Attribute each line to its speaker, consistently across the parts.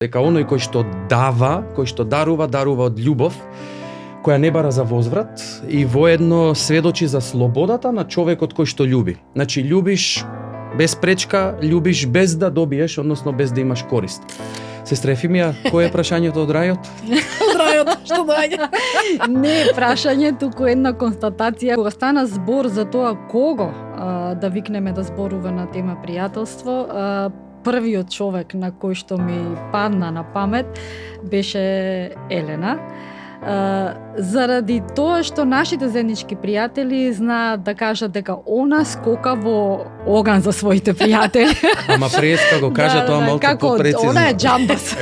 Speaker 1: Дека оној кој што дава, кој што дарува од љубов, која не бара за возврат и воедно сведочи за слободата на човекот кој што љуби. Значи, љубиш без пречка, љубиш без да добиеш, односно без да имаш корист. Сестра Ефимија, кое е прашањето од рајот?
Speaker 2: Од рајот, што доаѓа? Не е прашање, туку една констатација. Кога стана збор за тоа кого да викнеме да зборува на тема пријателство, првиот човек на кој што ми падна на памет беше Елена. Заради тоа што нашите заеднички пријатели знаат да кажат дека она скока во оган за своите пријатели.
Speaker 1: Ама преска го кажа тоа малку попрецизно.
Speaker 2: Она е джамбас.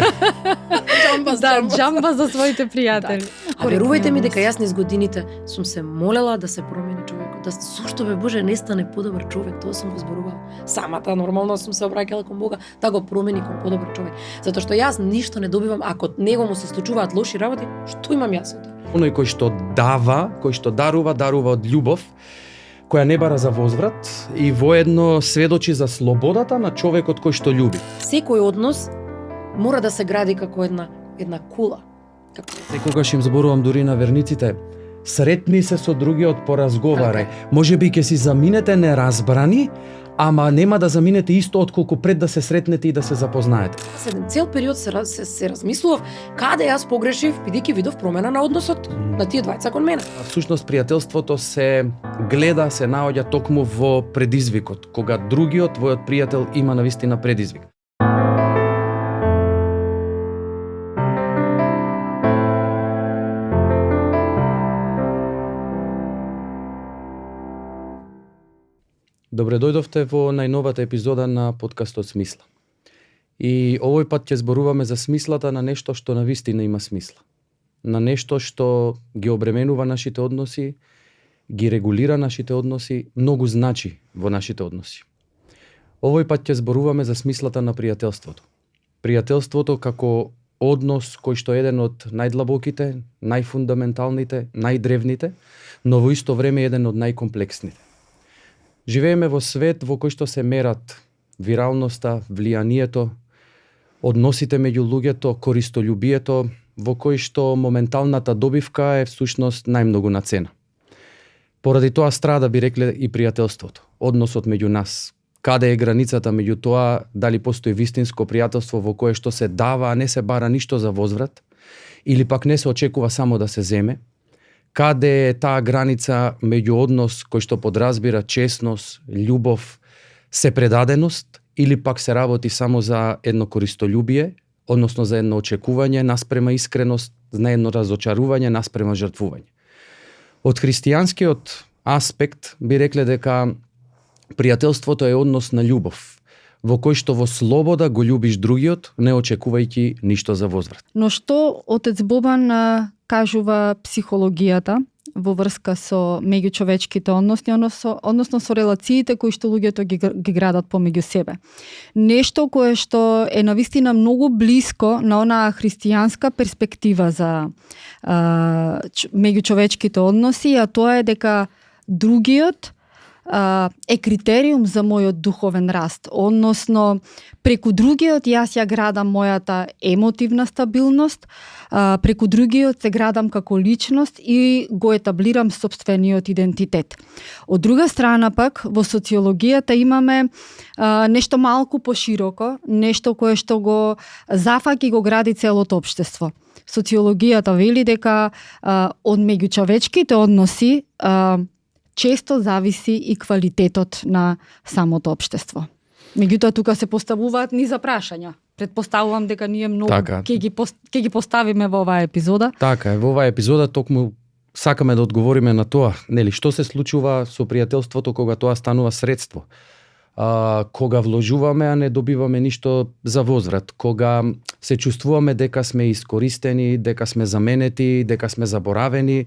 Speaker 2: Джамбас за своите пријатели.
Speaker 3: А верувајте ми дека јас низ годините сум се молела да се промени човекот, да зошто бе Боже не стане подобар човек, тоа сум го зборувала. Самата нормално сум се обраќала кон Бога да го промени кон подобар човек. Затоа што јас ништо не добивам ако него му се случуваат лоши работи, што имам јас од тоа?
Speaker 1: Оној кој што дава, кој што дарува од љубов, која не бара за возврат и воедно сведочи за слободата на човекот кој што љуби.
Speaker 3: Секој однос мора да се гради како една кула.
Speaker 1: Секогаш им зборувам дури на верниците, сретни се со другиот, поразговарај. Можеби ќе си заминете неразбрани, ама нема да заминете исто отколку пред да се сретнете и да се запознаете.
Speaker 3: Еден цел период се размислував каде јас погрешив, бидејќи видов промена на односот на тие двајца кон мене.
Speaker 1: Всушност пријателството се гледа, се наоѓа токму во предизвикот, кога другиот твојот пријател има навистина предизвик. Добре дојдовте во најновата епизода на подкастот Смисла. И овој пат ќе зборуваме за смислата на нешто што навистина има смисла. На нешто што ги обременува нашите односи, ги регулира нашите односи, многу значи во нашите односи. Овој пат ќе зборуваме за смислата на пријателството. Пријателството како однос кој што е еден од најдлабоките, најфундаменталните, најдревните, но во исто време еден од најкомплексните. Живееме во свет во кој што се мерат виралноста, влијанието, односите меѓу луѓето, користолюбието, во кој што моменталната добивка е всушност најмногу на цена. Поради тоа страда, би рекле, и пријателството, односот меѓу нас. Каде е границата меѓу тоа дали постои вистинско пријателство во кое што се дава, а не се бара ништо за возврат, или пак не се очекува само да се земе? Каде е таа граница меѓу однос кој што подразбира честност, љубов, сепредаденост, или пак се работи само за едно користолюбие, односно за едно очекување наспрема искреност, за едно разочарување наспрема жртвување. Од христијанскиот аспект би рекле дека пријателството е однос на љубов, во кој што во слобода го љубиш другиот, не очекувајќи ништо за возврат.
Speaker 2: Но што отец Бобан кажува психологијата во врска со меѓучовечките односи, односно со релациите кои што луѓето ги градат помеѓу себе. Нешто кое што е навистина многу блиско на онаа христијанска перспектива за меѓучовечките односи, а тоа е дека другиот е критериум за мојот духовен раст, односно преку другиот јас ја градам мојата емотивна стабилност, преку другиот се градам како личност и го етаблирам собствениот идентитет. Од друга страна пак, во социологијата имаме нешто малку пошироко, нешто кое што го зафаќа и го гради целото општество. Социологијата вели дека од меѓучовечките односи често зависи и квалитетот на самото општество. Меѓутоа тука се поставуваат низа прашања. Предпоставувам дека ние многу ќе ги поставиме во оваа епизода.
Speaker 1: Така е, во оваа епизода токму сакаме да одговориме на тоа, нели, што се случува со пријателството кога тоа станува средство. Кога вложуваме, а не добиваме ништо за возврат, кога се чувствуваме дека сме искористени, дека сме заменети, дека сме заборавени,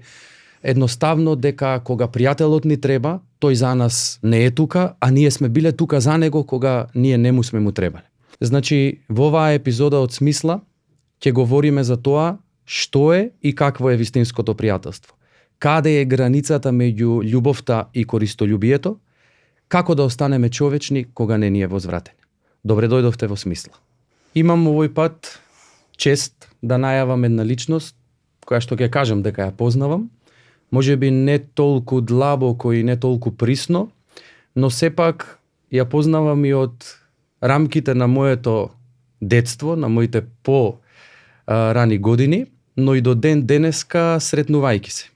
Speaker 1: едноставно дека кога пријателот ни треба, тој за нас не е тука, а ние сме биле тука за него кога ние не му сме му требале. Значи, во оваа епизода од Смисла ќе говориме за тоа што е и какво е вистинското пријателство. Каде е границата меѓу љубовта и користолюбието, како да останеме човечни кога не ни е возвратени. Добре дојдовте во Смисла. Имам овој пат чест да најавам една личност која што ќе кажам дека ја познавам, може би не толку длабоко и не толку присно, но сепак ја познавам и од рамките на моето детство, на моите рани години, но и до ден денеска сретнувајќи се.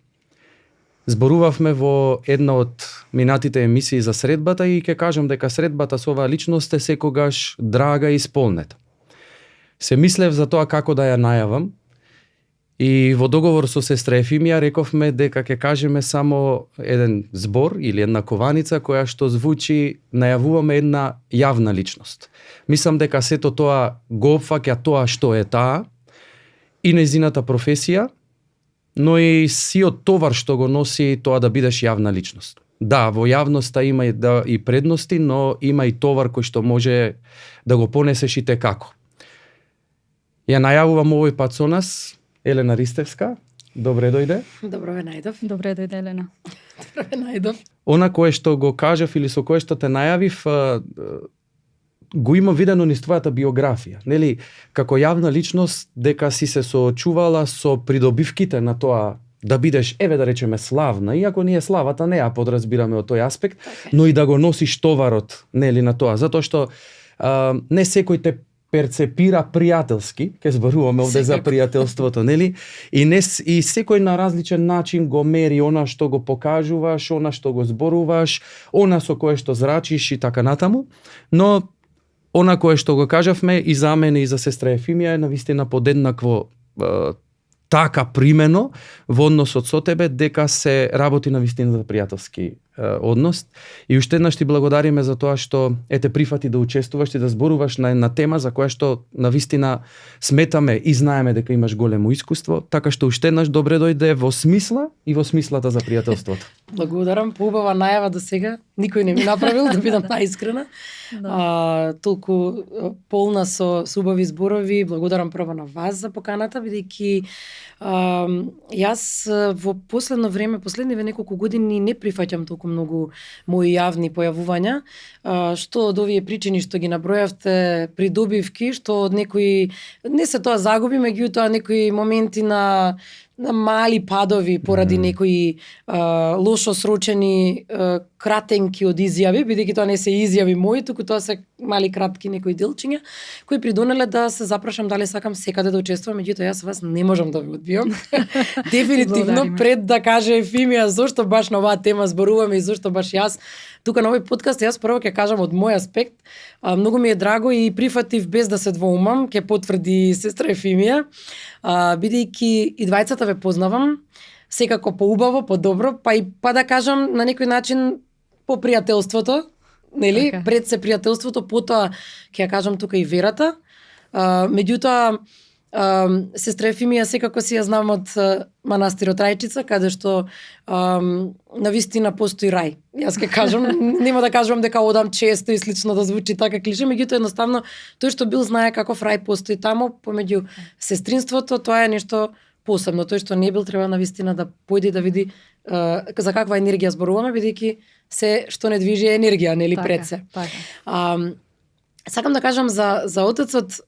Speaker 1: Зборувавме во една од минатите емисии за средбата и ќе кажам дека средбата со оваа личност е секогаш драга и исполнета. Се мислев за тоа како да ја најавам и во договор со сестра Ефимија рековме дека ќе кажеме само еден збор или една кованица која што звучи најавуваме една јавна личност. Мислам дека сето тоа го опфаќа тоа што е таа и нејзината професија, но и сиот товар што го носи тоа да бидеш јавна личност. Да, во јавноста има и предности, но има и товар кој што може да го понесеш и те како. Ја најавувам овој пат со нас Елена Ристевска. Добре дојде.
Speaker 3: Добро ве најдов.
Speaker 2: Добре дојде, Елена.
Speaker 3: Добро ве најдов.
Speaker 1: Она кое што го кажав или со кое што те најавив, го има видено низ твојата биографија, нели, како јавна личност дека си се соочувала со придобивките на тоа да бидеш, еве да речеме, славна, иако ние славата не ја подразбираме од тој аспект, но и да го носиш товарот, нели, на тоа, затоа што не секој те перцепира пријателски, ќе зборуваме овде за пријателството, нели? И секој на различен начин го мери она што го покажуваш, она што го зборуваш, она со кое што зрачиш и така натаму, но она кое што го кажавме и за мене и за сестра Ефимија е навистина подеднакво така примено во односот со тебе дека се работи навистина за пријателски однос. И уште еднаш ти благодариме за тоа што те прифати да учествуваш и да зборуваш на една тема за која што навистина сметаме и знаеме дека имаш големо искуство, така што уште еднаш добре дојде во смисла и во смислата за пријателството.
Speaker 3: Благодарам, поубава најава до сега. Никој не ми направил, да бидам најискрена. Толку полна со убави зборови. Благодарам прво на вас за поканата, бидејќи јас во последно време, последниве неколку години не прифаќам толку многу мои јавни појавувања, што од овие причини што ги набројавте, придобивки, што од некои, не се тоа загуби, меѓутоа некои моменти на мали падови поради некои лошо срочени кратенки од изјави, бидејќи тоа не се изјави мои, туку тоа се мали кратки некои делчиња, кои придонеле да се запрашам дали сакам секаде да учествувам, меѓутоа јас вас не можам да ви одбијам. Дефинитивно пред да каже Ефимија зошто баш на оваа тема зборуваме и зошто баш јас тука на овој подкаст, јас прво ќе кажам од мој аспект, многу ми е драго и прифатив без да се двоумам, ќе потврди сестра Ефимија, бидејќи и двајцата ве познавам, секако поубаво, подобро, па да кажам на некој начин по пријателството, нели? Okay. Пред се пријателството, потоа ќе ја кажам тука и верата. Меѓутоа сестра Ефимија секако си ја знам од манастирот Рајчица, каде што навистина постои рај. Јас ќе кажам, нема да кажам дека одам често и слично да звучи така клише, меѓутоа едноставно тој што бил знае каков рај постои таму, помеѓу сестринството, тоа е нешто посебно. Тој што не бил треба навистина да појде да види за каква енергија зборуваме, бидејќи се што не движи е енергија, нели, пред се. Сакам да кажам за отецот,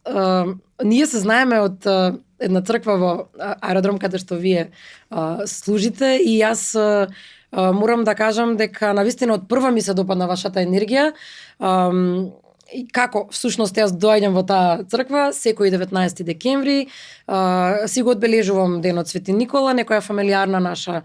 Speaker 3: ние се знаеме од една црква во аеродром каде што вие служите и јас морам да кажам дека навистина од прва ми се допадна вашата енергија. И како всушност јас доаѓам во таа црква секој 19 декември, си го одбележувам денот Свети Никола, некоја фамилиарна наша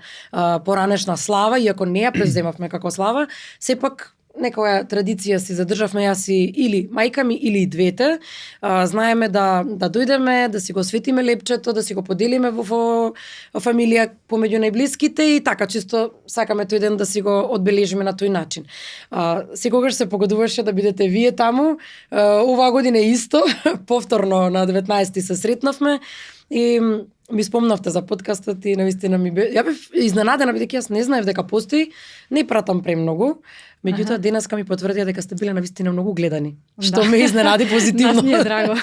Speaker 3: поранешна слава, иако не ја преземавме како слава, сепак некоја традиција си задржавме јас и или мајка ми или и двете. Знаеме да дојдеме, да си го светиме лепчето, да си го поделиме во фамилија помеѓу најблиските и така чисто сакаме тој ден да си го одбележиме на тој начин. Секогаш се погодуваше да бидете вие таму. Оваа година исто, повторно на 19 се сретнавме и ми спомнавте за подкастот и навистина ја бев изненадена бидејќи јас не знаев дека постои, не пратам премногу. Меѓутоа денеска ми потврдија дека сте биле навистина многу гледани, што ме изненади позитивно.
Speaker 2: Нас ни е драго.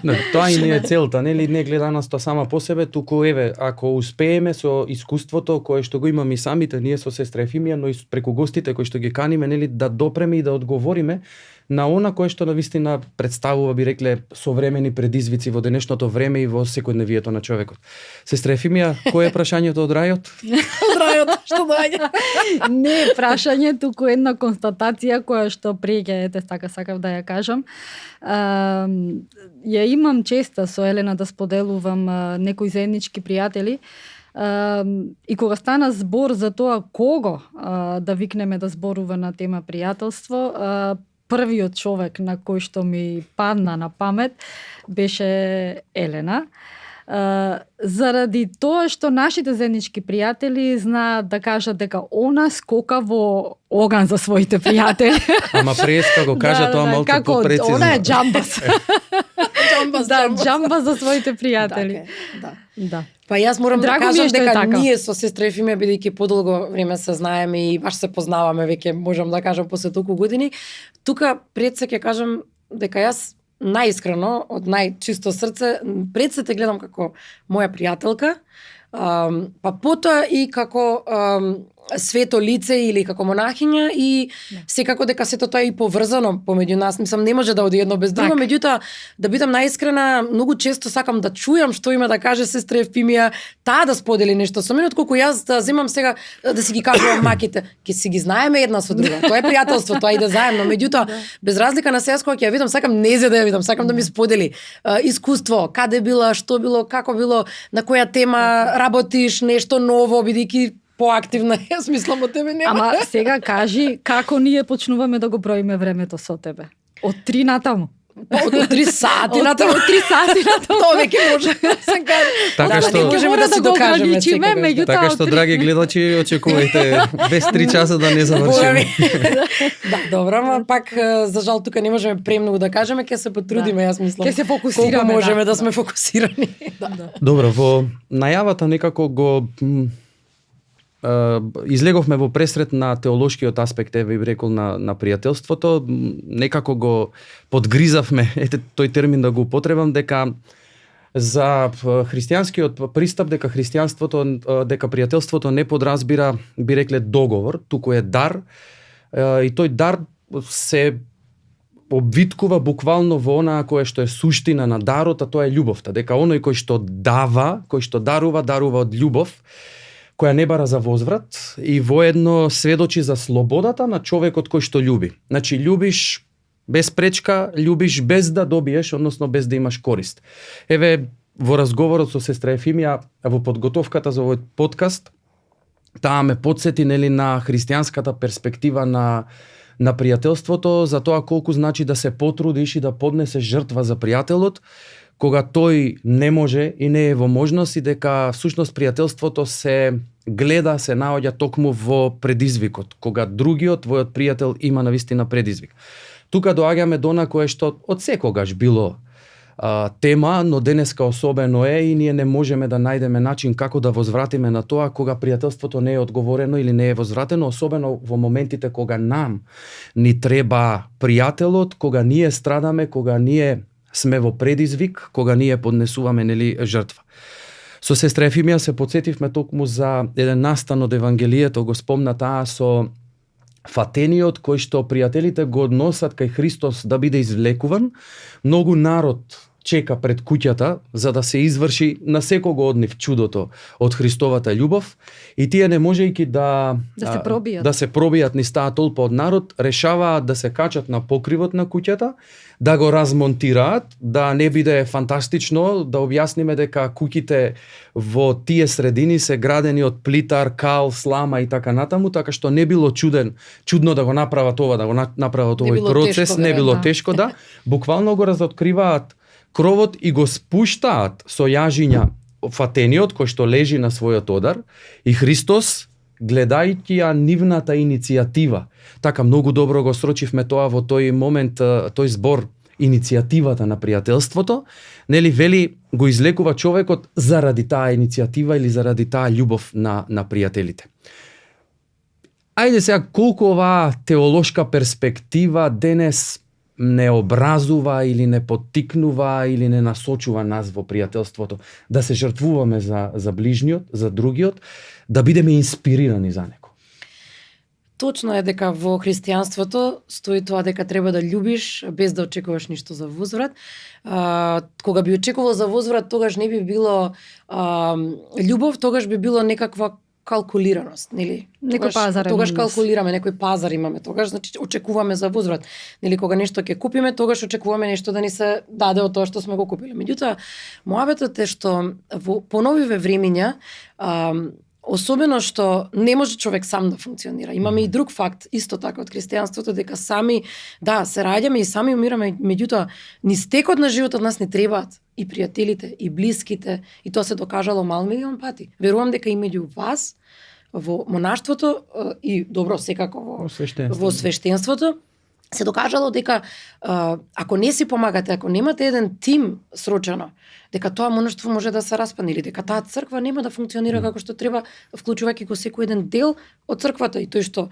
Speaker 1: Не, тоа и не е целта, нели, не гледаноста сама по себе, туку еве, ако успееме со искуството кое што го имаме и самите ние со сестра Ефимија, но и преку гостите кои што ги каниме, нели, да допреме и да одговориме на она кое што навистина представува, би рекле, современи предизвици во денешното време и во секојдневието на човекот. Сестра Ефимија, кое е прашањето од рајот?
Speaker 3: Од рајот, што доаѓа?
Speaker 2: Не прашање, туку една констатација која што преќе, така сакав да ја кажам. Ја имам честа со Елена да споделувам некои заеднички пријатели, и кога стана збор за тоа кого да викнеме да зборува на тема пријателство, првиот човек на кој што ми падна на памет беше Елена. Заради тоа што нашите заеднички пријатели знаат да кажат дека она скока во оган за своите пријатели.
Speaker 1: Ама преска го кажа тоа малку попрецизно.
Speaker 2: Она е джамбас. Джамбас за своите пријатели.
Speaker 3: Да. Па јас морам да кажам дека ние со сестра Ефимија, бидејќи подолго време се знаеме и баш се познаваме веќе, можам да кажам после толку години, тука пред се ќе кажам дека јас најискрено, од најчисто срце, пред се те гледам како моја пријателка, па потоа и како свето лице или како монахиња и секако дека сето тоа е и поврзано помеѓу нас. Мислам, не може да оди едно без друго, меѓутоа, да бидам најискрена, многу често сакам да чујам што има да каже сестра Ефимија, таа да сподели нешто со мене, отколку јас да земам сега да си ги кажувам маките. Ке си ги знаеме една со друга. Тоа е пријателство, тоа иде заедно. Меѓутоа, без разлика на сега кога ќе ја видам, сакам незе да ја видам, сакам да ми сподели искуство, каде била, што било, како било, на која тема работиш, нешто ново, бидејќи поактивна, јас мислам од тебе нема.
Speaker 2: Ама сега кажи како ние почнуваме да го броиме времето со тебе. Од 3 натаму.
Speaker 3: Од 3 сати натаму.
Speaker 2: Од 3 сати натаму.
Speaker 3: Тоа веќе може да се каже.
Speaker 1: Така што
Speaker 3: можеме да си докажеме
Speaker 2: секогаш.
Speaker 1: Така што, драги гледачи, очекувајте без 3 часа да не завршиме.
Speaker 3: Да, добро, ама пак за жал тука не можеме премногу да кажеме, ќе се потрудиме, јас мислам.
Speaker 2: Ќе се фокусираме.
Speaker 3: Колку можеме да сме фокусирани.
Speaker 1: Добро, во најавата некако го излеговме во пресрет на теолошкиот аспект, би рекол, на пријателството, некако го подгризавме, тој термин да го употребам, дека за христијанскиот пристап, дека христијанството, дека пријателството не подразбира, би рекле, договор, туку е дар, и тој дар се обвиткува буквално во онаа кое што е суштина на дарот, а тоа е љубовта, дека оној кој што дава, кој што дарува од љубов, која не бара за возврат и воедно сведочи за слободата на човекот кој што љуби. Значи, љубиш без пречка, љубиш без да добиеш, односно без да имаш корист. Еве, во разговорот со сестра Ефимија, во подготовката за овој подкаст, таа ме потсети, нели, на христијанската перспектива на пријателството, за тоа колку значи да се потрудиш и да поднесеш жртва за пријателот, кога тој не може и не е во можност, и дека всушност пријателството се гледа, се наоѓа токму во предизвикот, кога другиот, твојот пријател, има навистина предизвик. Тука доаѓаме до на кое што од секогаш било тема, но денеска особено е и ние не можеме да најдеме начин како да возвратиме на тоа кога пријателството не е одговорено или не е возвратено, особено во моментите кога нам ни треба пријателот, кога ние страдаме, кога ние сме во предизвик, кога ние поднесуваме, нели, жртва. Со сестра Ефимија се потсетивме токму за еден настан од Евангелието, го спомна таа со фатениот кој што пријателите го односат кај Христос да биде извлекуван. Многу народ чека пред куќата за да се изврши на секого од нив чудото од Христовата љубов, и тие не можејќи да се пробијат низ таа толпа од народ, решаваат да се качат на покривот на куќата, да го размонтираат, да не биде фантастично, да објасниме дека куќите во тие средини се градени од плитар, кал, слама и така натаму, така што не било чудно да го направат ова, да го направат овој процес, тешко, не било тешко, да. Буквално го разоткриваат кровот и го спуштаат со јажиња фатениот кој што лежи на својот одар, и Христос, гледајќи ја нивната иницијатива, така многу добро го срочивме тоа во тој момент, тој збор, иницијативата на пријателството, нели, вели, го излекува човекот заради таа иницијатива или заради таа љубов на пријателите. Ајде сега, колку оваа теолошка перспектива денес не образува или не поттикнува или не насочува нас во пријателството, да се жртвуваме за ближниот, за другиот, да бидеме инспирирани за него.
Speaker 3: Точно е дека во христијанството стои тоа дека треба да љубиш без да очекуваш ништо за возврат. Кога би очекувал за возврат, тогаш не би било љубов, тогаш би било некаква калкулираност, нели?
Speaker 2: Некој пазар.
Speaker 3: Тогаш калкулираме, некој пазар имаме, тогаш значи очекуваме за возврат. Нели кога нешто ќе купиме, тогаш очекуваме нешто да ни се даде од тоа што сме го купиле. Меѓутоа, моабетот е што во поновиве времиња, особено што не може човек сам да функционира. Имаме и друг факт, исто така од христијанството, дека сами, да, се раѓаме и сами умираме, меѓутоа, ни стекот на животот нас не требаат и пријателите, и блиските, и тоа се докажало милион пати. Верувам дека и меѓу вас, во монаштвото, и добро, секако во свештенството, се докажало дека ако не си помагате, ако немате еден тим срочено, дека тоа монаштво може да се распадне или дека таа црква нема да функционира како што треба, вклучувајќи го секој еден дел од црквата, и тој што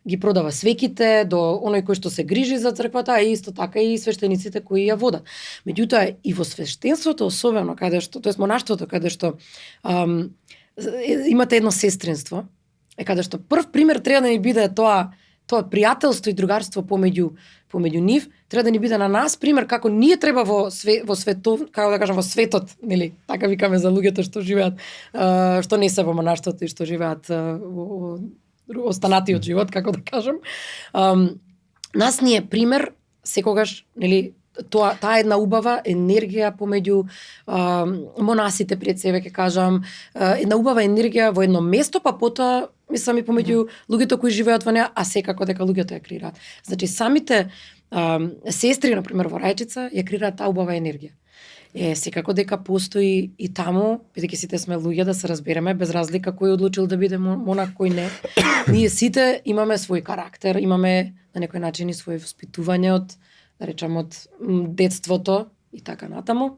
Speaker 3: ги продава свеките до оној кој што се грижи за црквата, а исто така и свештениците кои ја водат. Меѓутоа и во свештенството особено, каде што, тоест монаштвото, каде што имате едно сестринство, каде што прв пример треба да ни биде тоа пријателство и другарство помеѓу нив, треба да ни биде на нас пример како ние треба во светот, како да кажам, во светот, нели, така викаме за луѓето што живеат, што не се во монаштвото и што живеат во останатиот живот, како да кажам. Нас ни е пример секогаш, нели, таа една убава енергија помеѓу монасите пред себе, ќе кажам, една убава енергија во едно место, па потоа мислам и помеѓу луѓето кои живеат во неа, а секако дека луѓето ја креираат. Значи самите сестри, например, во Рајчица, ја креираат таа убава енергија. Секако дека постои и таму, бидејќи сите сме луѓе, да се разбереме, без разлика кој одлучил да биде монах, кој не. Ние сите имаме свој карактер, имаме на некој начин и своје воспитување од, да речам, од детството и така натаму.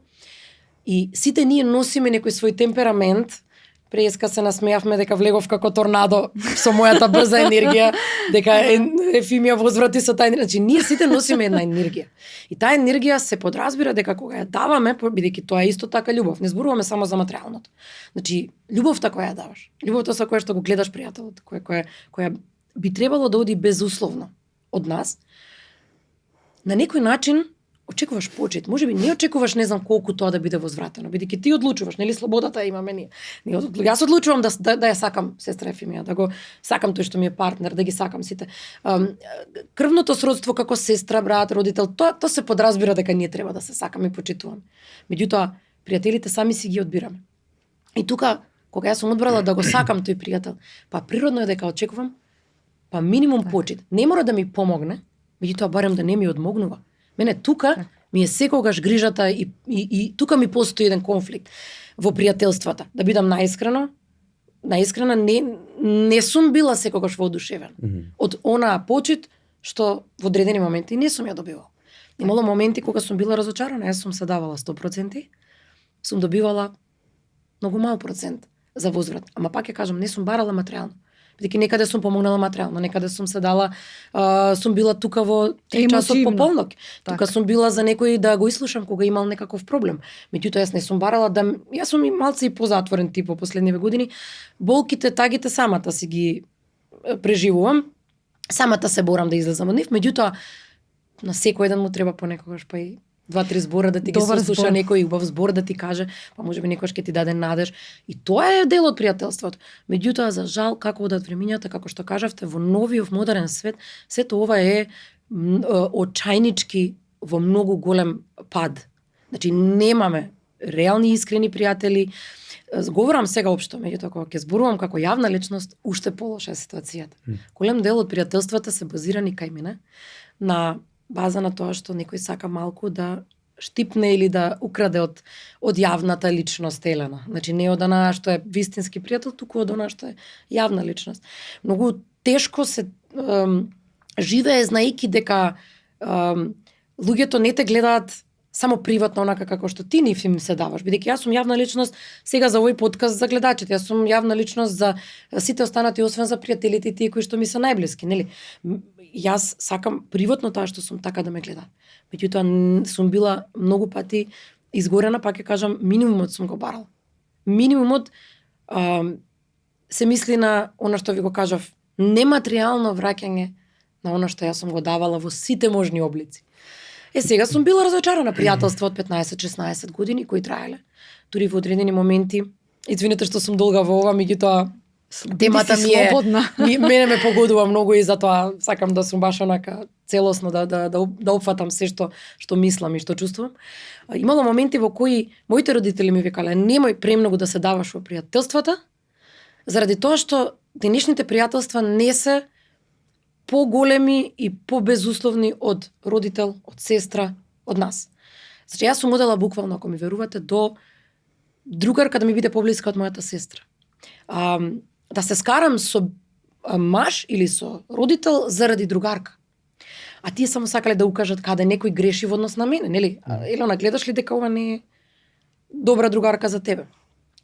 Speaker 3: И сите ние носиме некој свој темперамент. Преска се насмеавме дека влегов како торнадо со мојата брза енергија, дека Ефимија возврати со тај енергија. Значи, ние сите носиме една енергија. И таа енергија се подразбира дека кога ја даваме, бидејќи тоа е исто така љубов, не зборуваме само за материјалното. Значи, љубовта која ја даваш, љубовта со која што го гледаш пријателот, која би требало да оди безусловно од нас, на некој начин очекуваш почит. Можеби не очекуваш не знам колку тоа да биде возвратено, бидејќи ти одлучуваш, нели слободата имаме ние. Јас одлучувам да ја сакам сестра Ефимија, да го сакам тој што ми е партнер, да ги сакам сите. Крвното сродство како сестра, брат, родител, тоа се подразбира дека ние треба да се сакаме и почитуваме. Меѓутоа, пријателите сами си ги одбираме. И тука, кога јас сум одбрала да го сакам тој пријател, па природно е дека очекувам па минимум почит. Не мора да ми помогне, меѓутоа барем да не ми одмогнува. Мене тука ми е секогаш грижата и тука ми постои еден конфликт во пријателствата. Да бидам наискрена, не сум била секогаш воодушевен од онаа почит што во одредени моменти не сум ја добивала. Имало моменти кога сум била разочарана, јас сум се давала 100%, сум добивала многу мал процент за возврат. Ама пак ќе кажам, не сум барала материјално. Бидејќи некаде сум помогнала материјално, некаде сум се дала, сум била тука во 3 часот по полнок. Тука сум била за некој да го ислушам кога имал некаков проблем. Меѓутоа јас не сум барала да, јас сум и малце и позатворен тип во последниве години. Болките, тагите самата си ги преживувам, самата се борам да излезам од нив, меѓутоа на секој еден му треба понекогаш па и 2-3 збора да ти ги слуша некој, убав збор да ти каже, па можеби некојаш ќе ти даде надеж. И тоа е дел од пријателството. Меѓутоа, за жал, како одат времињата, како што кажавте, во новиот модерен свет, сето ова е очајнички во многу голем пад. Значи, немаме реални искрени пријатели. Говорам сега општо, меѓутоа кога ќе зборувам како јавна личност, уште полоша е ситуацијата. Голем дел од пријателствата се базирани кај мене на база на тоа што некој сака малку да штипне или да украде од јавната личност Елена. Значи не од она што е вистински пријател, туку од она што е јавна личност. Многу тешко се живее знаејќи дека луѓето не те гледаат само приватно онака како што ти нив им се даваш. Бидејќи јас сум јавна личност сега за овој подкаст за гледачите, јас сум јавна личност за сите останати освен за пријателите и тие кои што ми се најблиски, нели? Јас сакам приватно тоа што сум така да ме гледаат. Меѓутоа сум била многу пати изгорена, пак ќе кажам, минимумот сум го барала. Минимумот се мисли на она што ви го кажав, нематеријално враќање на она што јас сум го давала во сите можни облици. Сега сум била разочарана, пријателства од 15-16 години кои траеле. Дури во одредени моменти, извинете што сум долга во ова, меѓутоа темата ми е
Speaker 2: слободна.
Speaker 3: мене ме погодува многу и затоа сакам да сум баш онака целосно да опфатам се што мислам и што чувствувам. Имало моменти во кои моите родители ми викале немој премногу да се даваш во пријателствата, заради тоа што денешните пријателства не се поголеми и побезусловни од родител, од сестра, од нас. Значи јас сум одела буквално, ако ми верувате, до другарка да ми биде поблиска од мојата сестра. Да се скарам со маж или со родител заради другарка. А тие само сакале да укажат каде некој греши во однос на мене, нели? Елона, гледаш ли дека ова не е добра другарка за тебе?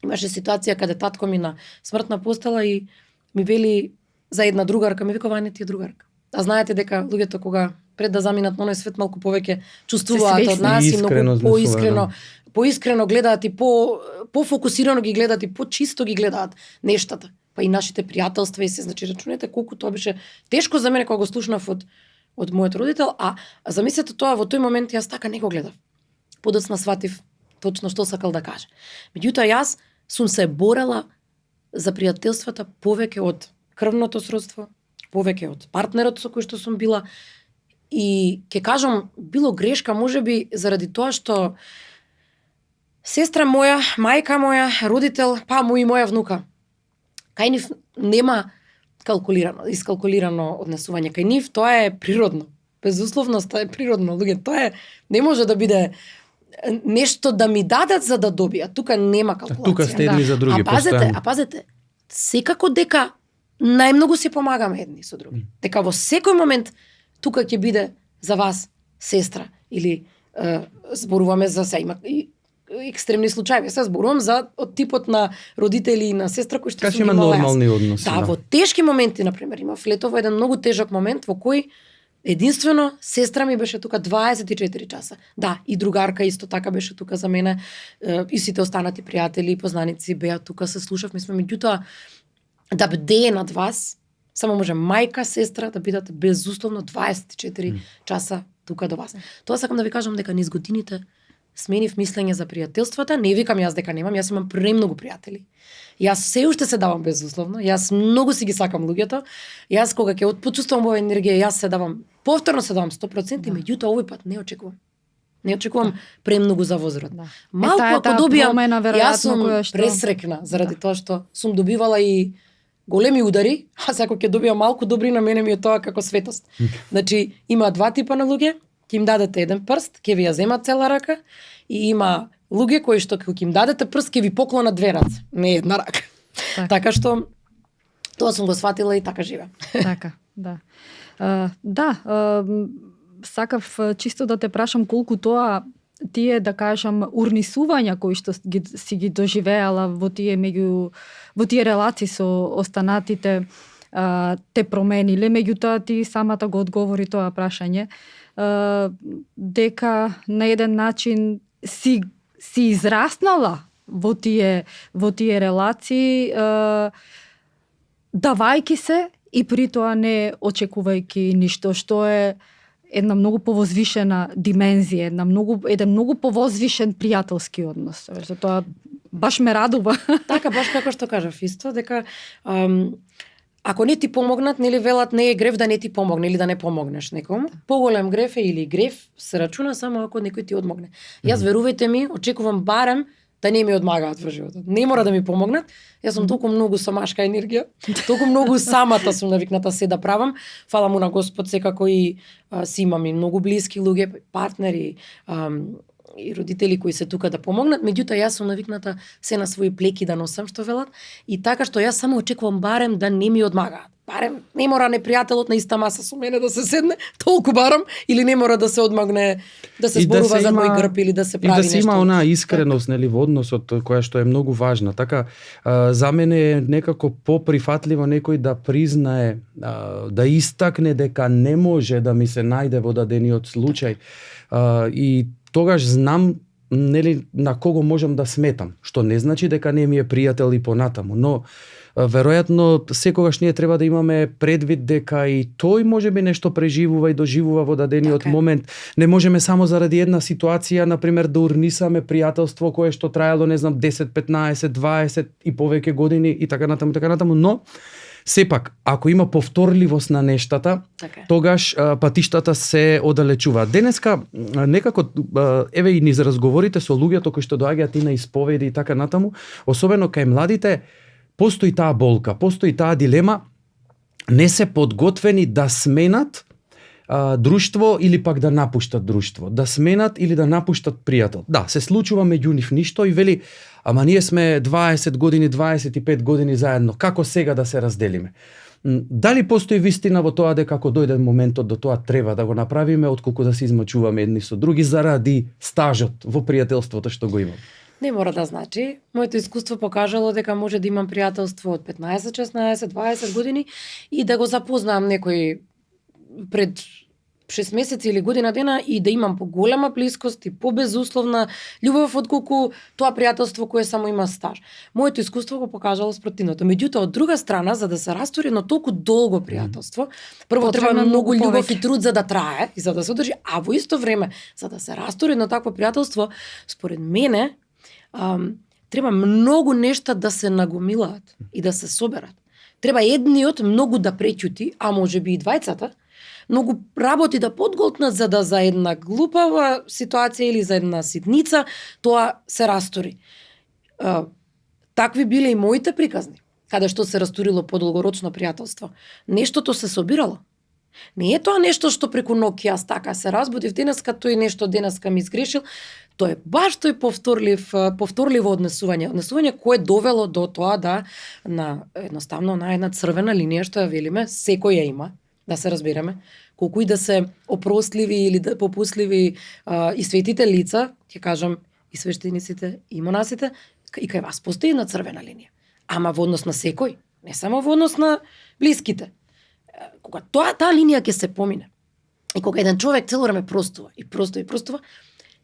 Speaker 3: Имаше ситуација каде татко ми на смртна постела и ми вели за една другарка, ми вика, ова не ти е другарка. А знаете дека луѓето кога пред да заминат на оној свет малку повеќе чувствуваат од нас и многу поискрено гледаат и пофокусирано ги гледаат и почисто ги гледаат нештата. Па и нашите пријателства и се, значи рачунете колку тоа беше тешко за мене кога го слушнав од мојот родител, а замислете тоа во тој момент јас така не го гледав. Подоцна сватив точно што сакал да каже. Меѓутоа јас сум се борела за пријателствата повеќе од крвното сродство, повеќе од партнерот со кој што сум била, и ќе кажам било грешка можеби заради тоа што сестра моја, мајка моја, родител, па и моја внука, кај нив нема искалкулирано однесување. Кај нив тоа е природно. Безусловноста е природно, луѓе. Тоа е, не може да биде нешто да ми дадат за да добијат. Тука нема калкулација.
Speaker 1: Тука сте едни за други, постојано.
Speaker 3: А пазете, секако дека најмногу си помагаме едни со други. Дека во секој момент тука ќе биде за вас сестра или зборуваме за се, има екстремни случаи. Се зборувам за од типот на родители и на сестра кои што
Speaker 1: сум имала нормални односи.
Speaker 3: Да, во тешки моменти, например, има летово еден многу тежок момент во кој единствено сестра ми беше тука 24 часа. Да, и другарка исто така беше тука за мене, и сите останати пријатели и познаници беа тука, се слушавме сме, меѓутоа да бдее над вас, само може мајка, сестра да бидат безусловно 24 часа тука до вас. Тоа сакам да ви кажам дека низ годините сменив мислење за пријателствата, не викам јас дека немам, јас имам премногу пријатели. Јас се уште се давам безусловно, јас многу си ги сакам луѓето. Јас кога ќе почувствувам оваа енергија, јас се давам, повторно се давам 100%, меѓутоа овој пат не очекувам. Не очекувам премногу за возраст. Малку ако добијам, јас сум пресрекна заради тоа што сум добивала и големи удари, а сега ќе добијам малку добри, на мене ми е тоа како светост. Значи, има два типа на луѓе, ќе им дадете еден прст, ќе ви ја земат цела рака, и има луѓе кои што ќе им дадете прст, ќе ви поклонат две раце, не една рака. Така што тоа сум го сватила и така живеам.
Speaker 2: Така, да. Сакав чисто да те прашам колку тоа тие, да кажам, урнисувања кои што си ги доживеала во тие релации со останатите те промениле, меѓутоа ти самата го одговори тоа прашање, дека на еден начин си израснала во тие релации, давајки се и при тоа не очекувајќи ништо, што е една многу повозвишена димензија, еден многу повозвишен пријателски однос. Затоа баш ме радува.
Speaker 3: Така, баш како што кажав исто, дека ако не ти помогнат, нели велат не е грев да не ти помогне или да не помогнеш некому. Поголем грев е или грев се рачуна само ако некој ти одмогне. Јас, верувајте ми, очекувам барем да не ми одмагаат во животот. Не мора да ми помогнат. Јас сум толку многу со машка енергија, толку многу самата сум навикната се да правам. Фала му на Господ, секако и си имам и многу блиски луѓе, партнери, и родители кои се тука да помогнат, меѓутоа јас сум навикната се на своји плеки да носам, што велат, и така што јас само очекувам барем да не ми одмагаат. Барем не мора непријателот на иста маса со мене да се седне, толку барам, или не мора да се одмагне, да се зборува за мој грб или да се прави нешто.
Speaker 1: И да се има онаа искреност, нели, во односот, која што е многу важна. Така, за мене е некако поприфатливо некој да признае, да истакне дека не може да ми се најде во дадениот случај. И тогаш знам нели на кого можам да сметам, што не значи дека не ми е пријател и понатаму, но веројатно секогаш ние треба да имаме предвид дека и тој можеби нешто преживува и доживува во дадениот момент. Не можеме само заради една ситуација, например, да урнисаме пријателство кое што траело, не знам, 10, 15, 20 и повеќе години и така натаму, но сепак, ако има повторливост на нештата, тогаш патиштата се оддалечуваат. Денеска некако еве и низ разговорите со луѓето кои што доаѓаат и на исповеди и така натаму, особено кај младите, постои таа болка, постои таа дилема, не се подготвени да сменат друштво или пак да напуштат друштво, да сменат или да напуштат пријател. Да, се случува меѓу нив ништо и вели, ама ние сме 20 години, 25 години заедно, како сега да се разделиме? Дали постои вистина во тоа дека ако дојде моментот до тоа треба да го направиме, отколку да се измачуваме едни со други заради стажот во пријателството што го имам?
Speaker 3: Не мора да значи. Моето искуство покажало дека може да имам пријателство од 15, 16, 20 години и да го запознам некој пред 6 месеци или година дена и да имам поголема блискост и побезусловна љубов отколку тоа пријателство кое само има стаж. Моето искуство го покажало спротивното. Меѓутоа, од друга страна, за да се растури едно толку долго пријателство, прво треба многу љубов и труд за да трае и за да се одржи, а во исто време, за да се растури едно такво пријателство, според мене, треба многу нешта да се нагомилаат и да се соберат. Треба едниот многу да преќути, а може би и двајцата, многу работи да подголтнат за да за една глупава ситуација или за една ситница тоа се растори. Такви биле и моите приказни, каде што се растурило подолгорочно пријателство. Нештото се собирало. Не е тоа нешто што преку ноќ јас така се разбудив денеска, тој нешто денеска ми изгрешил. Тоа е баш тој повторливо однесување кое довело до тоа да едноставно на една црвена линија што ја велиме, секој ја има, да се разбереме, колку и да се опростливи или да попусливи и светите лица, ќе кажам и свештениците и монасите, и кај вас постои една црвена линија. Ама во однос на секој, не само во однос на блиските. Кога таа линија ќе се помине, и кога еден човек цело време простува,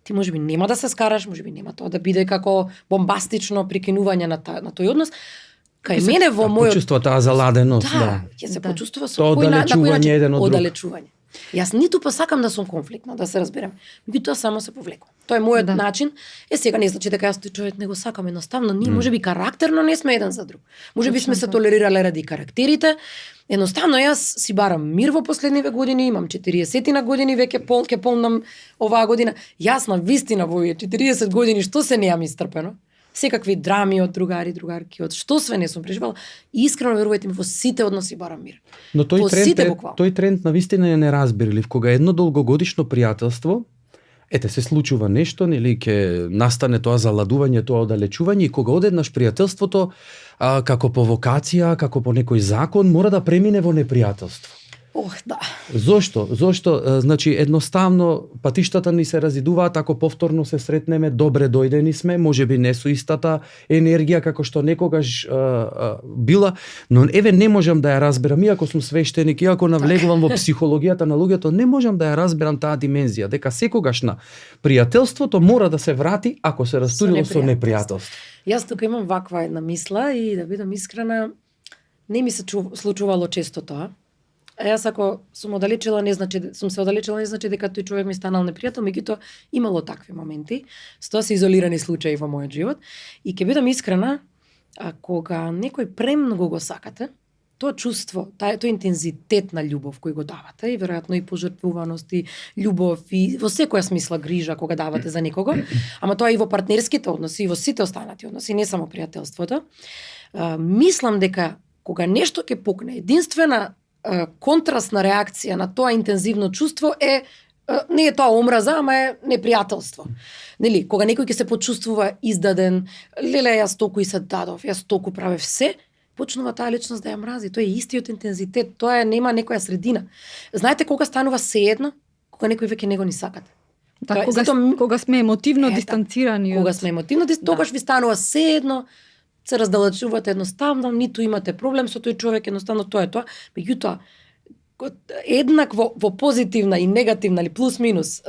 Speaker 3: ти можеби нема да се скараш, можеби нема тоа да биде како бомбастично прикинување на тој однос. Кај мене во мојот
Speaker 1: почувствува таа заладеност,
Speaker 3: ќе се почувствува со кој начин оддалечување. Јас ниту сакам да сум конфликтна, да се разберем. Меѓутоа само се повлекувам. Тоа е мојот начин. Сега не значи дека јас тој човек не го сакам, едноставно ние можеби карактерно не сме еден за друг. Можеби сме се толерирале ради карактерите. Едноставно јас си барам мир во последниве години, имам 40 години веќе ќе полнам оваа година. Јас на вистина во овие 40 години што се не јам истрпено. Секакви драми од другарки, од што све не сум преживела, и искрено верувајте ми, во сите односи барам мир.
Speaker 1: Но тој тренд на вистина е неразбирлив. Кога едно долгогодишно пријателство, се случува нешто, нели, ќе настане тоа заладување, тоа оддалечување, и кога одеднаш пријателството како по вокација, како по некој закон, мора да премине во непријателство.
Speaker 3: Да.
Speaker 1: Зошто? Значи, едноставно, патиштата ни се разидуваат, ако повторно се сретнеме, добре дојдени сме, можеби не со истата енергија како што некогаш била, но еве не можам да ја разберам, иако сум свештеник, иако навлегувам во психологијата на луѓето, не можам да ја разберам таа димензија, дека секогаш на пријателството мора да се врати ако се растурило со непријателство.
Speaker 3: Јас тука имам ваква една мисла и да бидам искрена, не ми се случувало често тоа. Јас ако сум се оддалечила, не значи дека тој човек ми станал непријател, меѓутоа имало такви моменти. Тоа се изолирани случаи во мојот живот. И ќе бидам искрена, кога некој премногу го сакате, тоа чувство, тој интензитет на љубов кој го давате, и веројатно и пожртвуваност, и љубов, и во секоја смисла грижа кога давате за некого, ама тоа и во партнерските односи, и во сите останати односи, не само пријателството. Мислам дека кога нешто ќе пукне, единствена контрастна реакција на тоа интензивно чувство не е тоа омраза, ама е непријателство. Нели, кога некој ќе се почувствува издаден, леле, јас толку и се дадов, јас толку правев се, почнува таа личност да ја мрази. Тоа е истиот интензитет, тоа нема некоја средина. Знаете кога станува сеедно? Кога некој веќе не го ни сакате.
Speaker 2: Да, кога сме емотивно дистанцирани.
Speaker 3: Кога сме емотивно дистанцирани, тогаш ви станува сеедно, се раздалечувате едноставно, ниту имате проблем со тој човек, едноставно тоа е тоа. Меѓутоа, еднакво во позитивна и негативна или плюс-минус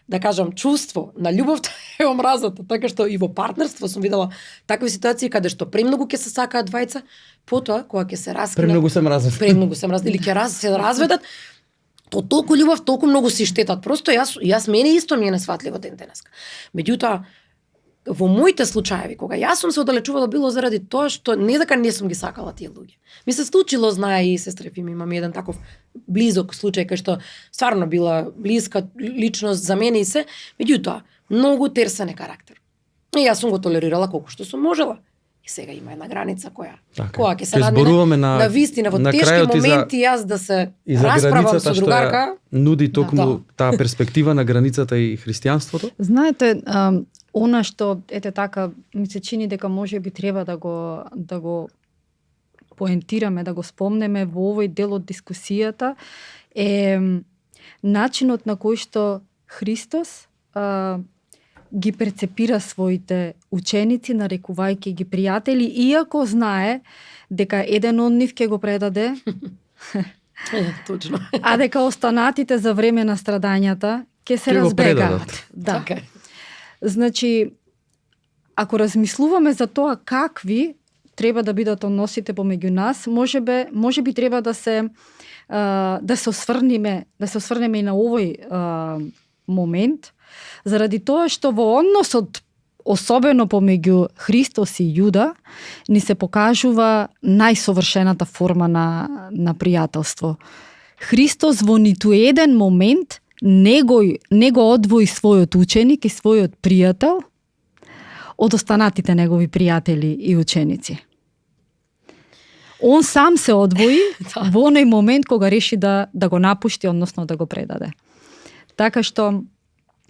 Speaker 3: да кажам, чувство на љубовта е омразата, така што и во партнерство сум видела такви ситуации каде што премногу ќе се сакаат двајца, потоа кога ќе се раскинат,
Speaker 1: Премногу се мразат.
Speaker 3: премногу се мразат или ќе се разведат, то толку љубов, толку многу си штетат. Просто јас мене исто ми е несватливо ден денеска. Меѓутоа, во моите случаеви, кога јас сум се оддалечувала, било заради тоа што не дека не сум ги сакала тие луѓе. Ми се случило, знае и сестра Фими, имам еден таков близок случај кај што стварно била блиска личност за мене и се, меѓутоа, многу терсен е карактер. И јас сум го толерирала колку што сум можела. И сега има една граница која кога ќе се
Speaker 1: надмине
Speaker 3: на вистина во тешки моменти јас да се расправам со другарка,
Speaker 1: нуди токму таа перспектива на границата и христијанството.
Speaker 2: Знаете, она што ете така ми се чини дека можеби треба да го поентираме, да го спомнеме во овој дел од дискусијата е начинот на кој што Христос ги перцепира своите ученици, нарекувајќи ги пријатели, иако знае дека еден од нив ќе го предаде,
Speaker 3: точно.
Speaker 2: А дека останатите за време на страдањата ќе се разбегаат. Да.
Speaker 3: Okay.
Speaker 2: Значи, ако размислуваме за тоа какви треба да бидат односите помеѓу нас, можеби треба да се осврнеме и на овој момент, заради тоа што во односот, особено помеѓу Христос и Јуда, ни се покажува најсовршената форма на пријателство. Христос во ниту еден момент не го одвои својот ученик и својот пријател од останатите негови пријатели и ученици. Он сам се одвои во оној момент кога реши да го напушти, односно да го предаде. Така што,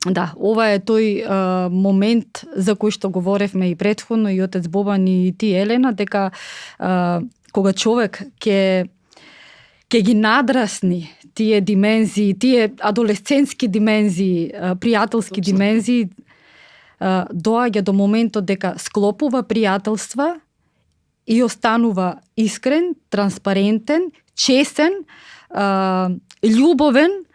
Speaker 2: да, ова е тој момент за кој што говоревме и претходно и отец Бобан и ти, Елена, дека кога човек ќе ги надрасни тие димензии, тие адолесцентски димензии, пријателски димензии, доаѓа до моментот дека склопува пријателства и останува искрен, транспарентен, честен, љубовен,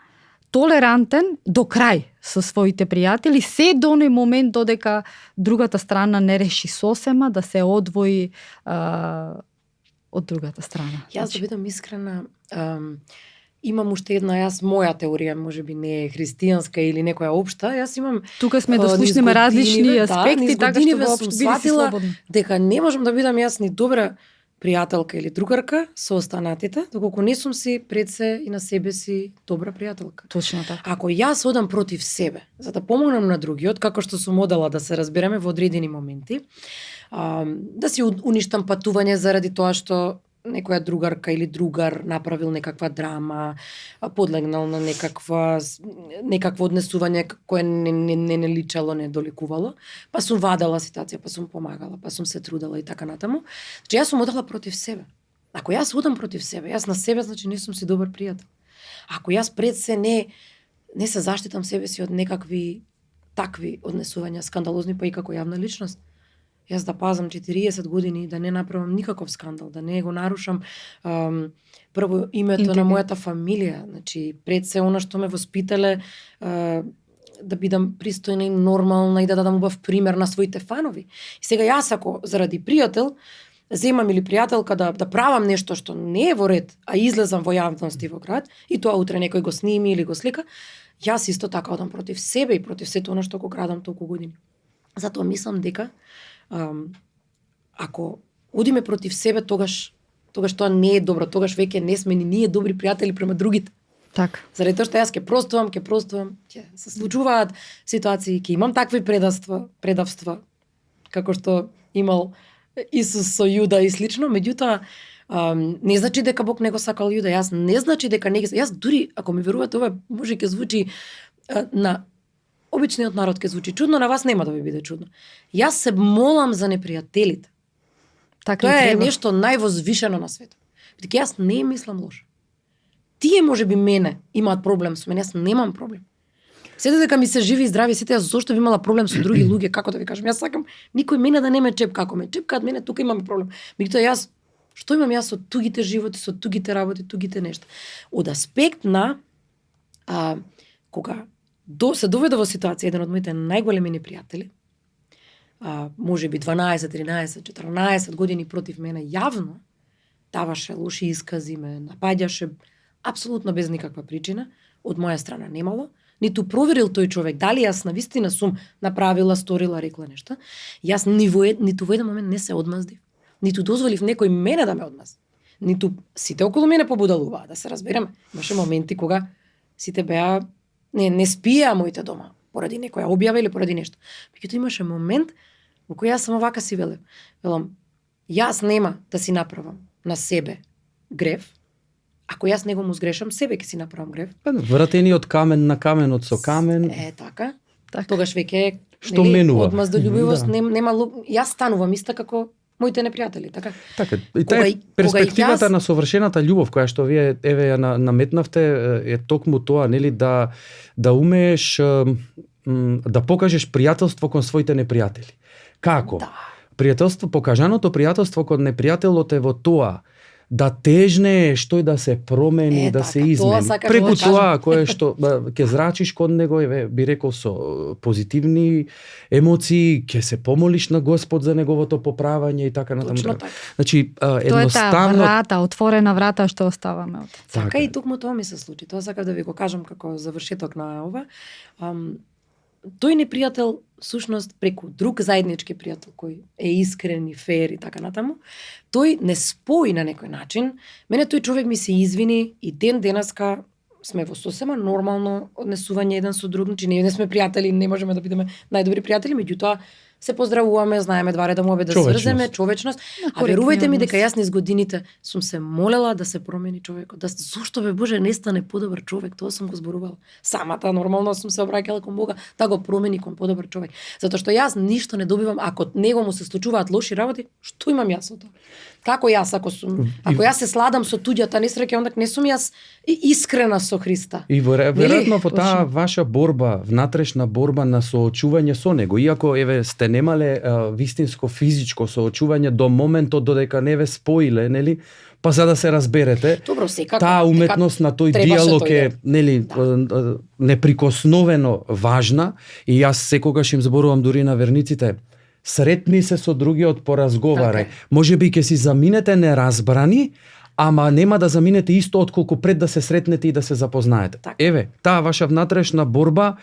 Speaker 2: толерантен до крај со своите пријатели, се до оној момент додека другата страна не реши сосема да се одвои од другата страна.
Speaker 3: Јас да бидам искрена, имам уште една, моја теорија, можеби не е христијанска или некоја општа, јас имам...
Speaker 2: Тука сме да слушнеме различни аспекти, така што воопшто биде слободно.
Speaker 3: Дека не можам да бидам јас ни добра пријателка или другарка со останатите, доколку не сум си пред се и на себе си добра пријателка.
Speaker 2: Точно така.
Speaker 3: Ако јас одам против себе, за да помогнам на другиот, како што сум одела да се разбереме во одредени моменти, да си уништам патување заради тоа што некоја другарка или другар направил некаква драма, подлегнал на некакво однесување кое не личало, не доликувало, па сум вадела ситуација, па сум помагала, па сум се трудела и така натаму. Значи јас сум одела против себе. Ако јас одам против себе, јас на себе, значи не сум си добар пријател. Ако јас пред се не се заштитам себе си од некакви такви однесувања скандалозни, па и како јавна личност, јас да пазам 40 години, да не направам никаков скандал, да не го нарушам прво името на мојата фамилија, значи пред се она што ме воспитале, да бидам пристојна и нормална и да дадам убав пример на своите фанови. И сега јас ако заради пријател земам или пријателка да правам нешто што не е во ред, а излезам во јавност и во град, и тоа утре некој го сними или го слика, јас исто така одам против себе и против сето она што го градам толку години. Затоа мислам дека ако одиме против себе, тогаш тоа не е добро, тогаш веќе не сме ни ние добри пријатели према другите.
Speaker 2: Така.
Speaker 3: Заради тоа што јас ќе простувам, ќе се случуваат ситуации, ќе имам такви предавства, како што имал Исус со Јуда и слично, меѓутоа не значи дека Бог не го сакал Јуда, јас не значи дека јас дури ако ми верувате, ова може ќе звучи на обичниот народ ќе звучи чудно, на вас нема да ви биде чудно. Јас се молам за непријателите.
Speaker 2: Така
Speaker 3: тоа е нешто највозвишено на светот. Бидејќи јас не мислам лошо. Тие можеби мене имаат проблем со мене, јас немам проблем. Сето дека ми се живи и здрави, сите јас зошто би имала проблем со други луѓе, како да ви кажам, јас сакам никој мене да не ме чепка, како ме чепкаат мене, тука имаме проблем. Меѓутоа јас што имам јас со тугите животи, со тугите работи, тугите нешта. Од аспект на кога се доведе во ситуација еден од моите најголеми непријатели, може би 12, 13, 14 години против мене јавно даваше лоши искази, ме напаѓаше апсолутно без никаква причина, од моја страна немало, ниту проверил тој човек дали јас навистина сум направила, сторила, рекла нешто. Јас ниту во еден момент не се одмаздив, ниту дозволив некој мене да ме одмазди. Ниту сите околу мене побудалуваа, да се разбереме. Имаше моменти кога сите беа не спија моите дома поради некоја објава или поради нешто. Меѓутоа имаше момент во кој јас само вака си велам, јас нема да си направам на себе грев. Ако јас него му сгрешам, себе ќе си направам грев.
Speaker 1: Вратени од камен на каменот со камен.
Speaker 3: Така. Тогаш веќе
Speaker 1: што менува.
Speaker 3: Одмаздолюбивост нема. Јас станувам иста како моите непријатели, така.
Speaker 1: Така, и таа перспективата на совршената љубов која што вие ја наметнавте е токму тоа, нели, да умееш да покажеш пријателство кон своите непријатели. Како?
Speaker 3: Да.
Speaker 1: Пријателство, покажаното пријателство кон непријателот е во тоа да тежнееш тој да се промени, да се измени. Преку тоа кое што ќе зрачиш кон него, би рекол со позитивни емоции, ќе се помолиш на Господ за неговото поправање и така натаму.
Speaker 3: Точно така.
Speaker 1: Значи, едноставно...
Speaker 2: Тоа е таа отворена врата што оставаме од.
Speaker 3: Така и токму тоа ми се случи. Тоа сакав да ви го кажам како завршеток на ова. Тој непријател, всушност, преку друг заеднички пријател кој е искрен и фер и така натаму, тој не спои на некој начин. Мене тој човек ми се извини и ден денеска сме во сосема нормално однесување еден со друг, значи не сме пријатели, не можеме да бидеме најдобри пријатели, меѓутоа се поздравуваме, знаеме два реда мове да сврземе, човечност. А верувајте ми дека јас низ годините сум се молела да се промени човекот. Зошто Боже не стане подобар човек, тоа сум го зборувала. Самата нормално сум се обраќала кон Бога да го промени кон подобар човек. Затоа што јас ништо не добивам ако него му се случуваат лоши работи, што имам јас од тоа? Како јас ако јас се сладам со туѓата несреќа, онда не сум јас искрена со Христа.
Speaker 1: И веројатно во таа ваша борба, внатрешна борба на соочување со него, иако сте немале вистинско физичко соочување до моментот додека не ве споиле, нели? Па за да се разберете,
Speaker 3: добро, секако,
Speaker 1: таа уметност на тој диалог е, нели, неприкосновено важна и јас секогаш им зборувам дури на верниците. Сретни се со другиот, поразговарај. Можеби ќе си заминете неразбрани, ама нема да заминете исто отколку пред да се сретнете и да се запознаете.
Speaker 3: Так.
Speaker 1: Таа ваша внатрешна борба,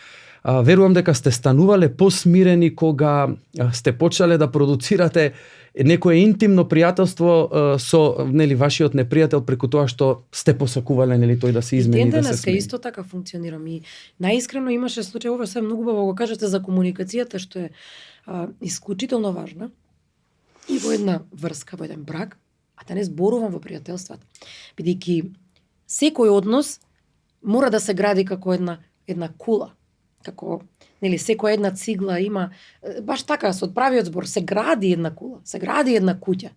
Speaker 1: верувам дека сте станувале посмирени кога сте почнале да продуцирате некое интимно пријателство со, нели, вашиот непријател преку тоа што сте посакувале, нели, тој да се измени и да се смени.
Speaker 3: Исто така функционирам и наискрено имаше случај, ова се многу убаво го кажете за комуникацијата што е исклучително важна и во една врска, во еден брак, а да не зборувам во пријателствата. Бидејќи секој однос мора да се гради како една кула, како, нели, секоја една цигла има, баш така, со правиот збор, се гради една кула, се гради една куќа,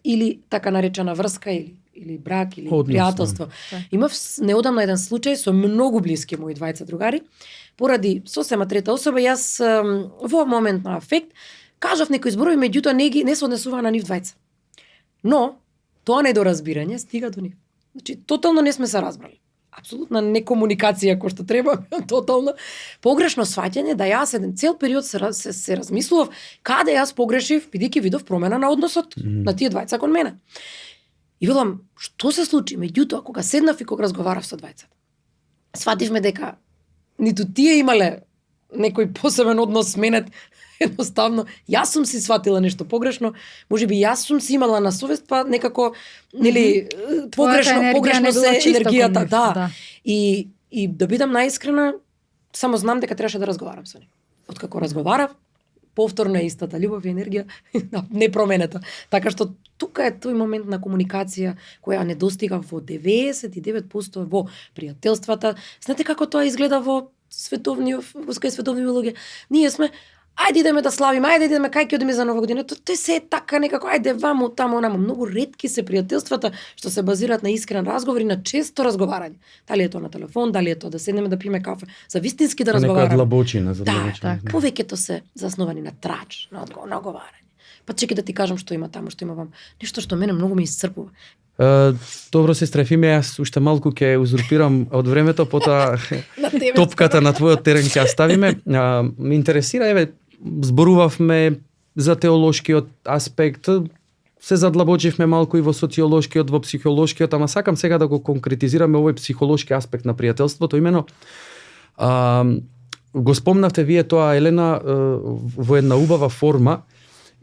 Speaker 3: или така наречена врска, или брак, или пријателство. Имав неодамно еден случај со многу блиски мои двајца другари, поради сосема трета особа, јас во момент на афект кажав некои зборови, меѓутоа не се однесува на нив двајца. Но тоа недоразбирање стига до нив. Значи тотално не сме се разбрали. Апсолутна некомуникација кој што треба, тотално погрешно сваќање да јас еден цел период се размислував каде јас погрешив, бидејќи видов промена на односот на тие двајца кон мене. И велам, што се случи? Меѓутоа, кога седнав и кога разговарав со двајцата, свативме дека ниту тие имале некој посебен однос с мене, едноставно, јас сум си сватила нешто погрешно, можеби јас сум си имала на совест, па некако, нели, погрешно се енергијата, да. И да бидам наискрена, само знам дека требаше да разговарам со него. Откако разговарав, повторно е истата љубов и енергија, не променета. Така што тука е тој момент на комуникација која недостига во 99% во пријателствата. Знаете како тоа изгледа во световни луѓе? Ние сме ајде идеме да славиме, ајде идеме кај ќе одиме за нова година. Тој се е така некако, ајде ваму, таму, онаму. Многу ретки се пријателствата што се базираат на искрен разговор и на често разговарање. Дали е тоа на телефон, дали е тоа да седнеме да пиеме кафе, за вистински да разговараме.
Speaker 1: Некоја длабочина, за
Speaker 3: длабочина. Да, повеќето се засновани на трач, на оговарање. Па чекај да ти кажам што има таму, што има вам. Нешто што мене многу ме исцрпува.
Speaker 1: Добро се стрефиме, јас уште малку ќе узурпирам од времето, потоа топката на твојот терен ќе ја ставиме. Ме интересира, зборувавме за теолошкиот аспект, се задлабочивме малку и во социолошкиот, во психолошкиот, ама сакам сега да го конкретизираме овој психолошки аспект на пријателството, имено го спомнавте вие тоа, Елена, во една убава форма.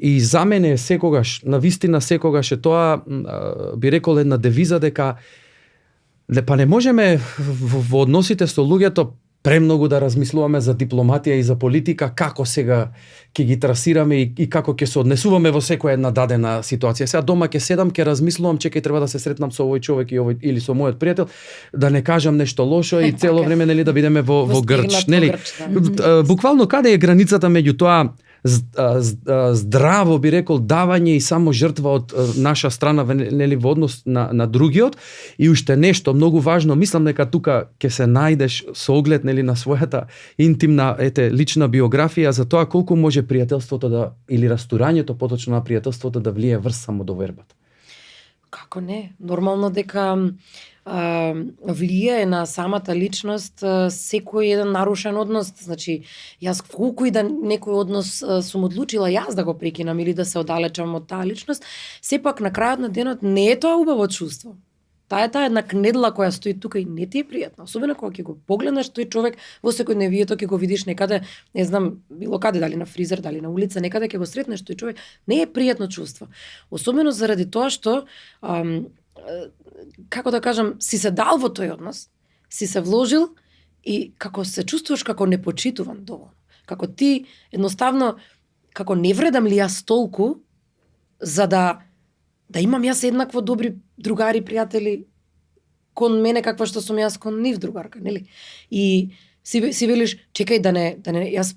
Speaker 1: И за мене секогаш, навистина секогаш е тоа, би рекол една девиза дека па не можеме во односите со луѓето премногу да размислуваме за дипломатија и за политика, како сега ќе ги трасираме и како ќе се однесуваме во секоја една дадена ситуација. Сега дома ќе седам, ќе размислувам, чекај треба да се сретнам со овој човек и овој или со мојот пријател, да не кажам нешто лошо и цело време нели да бидеме во грч, нели? Буквално каде е границата меѓу тоа здраво, би рекол, давање и само жртва од наша страна, нели, во однос на другиот, и уште нешто многу важно, мислам дека тука ќе се најдеш со оглед, нели, на својата интимна, лична биографија за тоа колку може пријателството или растурањето поточно на пријателството да влие врз самодовербата.
Speaker 3: Како не? Нормално дека влијае на самата личност секој еден нарушен однос. Значи, јас колку и да некој однос сум одлучила јас да го прекинам или да се оддалечам од таа личност, сепак на крајот на денот не е тоа убаво чувство. Таа е таа една кнедла која стои тука и не ти е пријатно. Особено кога ќе го погледнеш тој човек во секојдневието, ќе го видиш некаде, не знам, било каде, дали на фризер, дали на улица, некаде ќе го сретнеш тој човек, не е пријатно чувство. Особено заради тоа што како да кажам, си се дал во тој однос, си се вложил и како се чувствуваш како непочитуван доволно. Како ти едноставно, како не вредам ли јас толку за да имам јас еднакво добри другари, пријатели кон мене каква што сум јас кон нив другарка, нели? И си велиш, чекај да не јас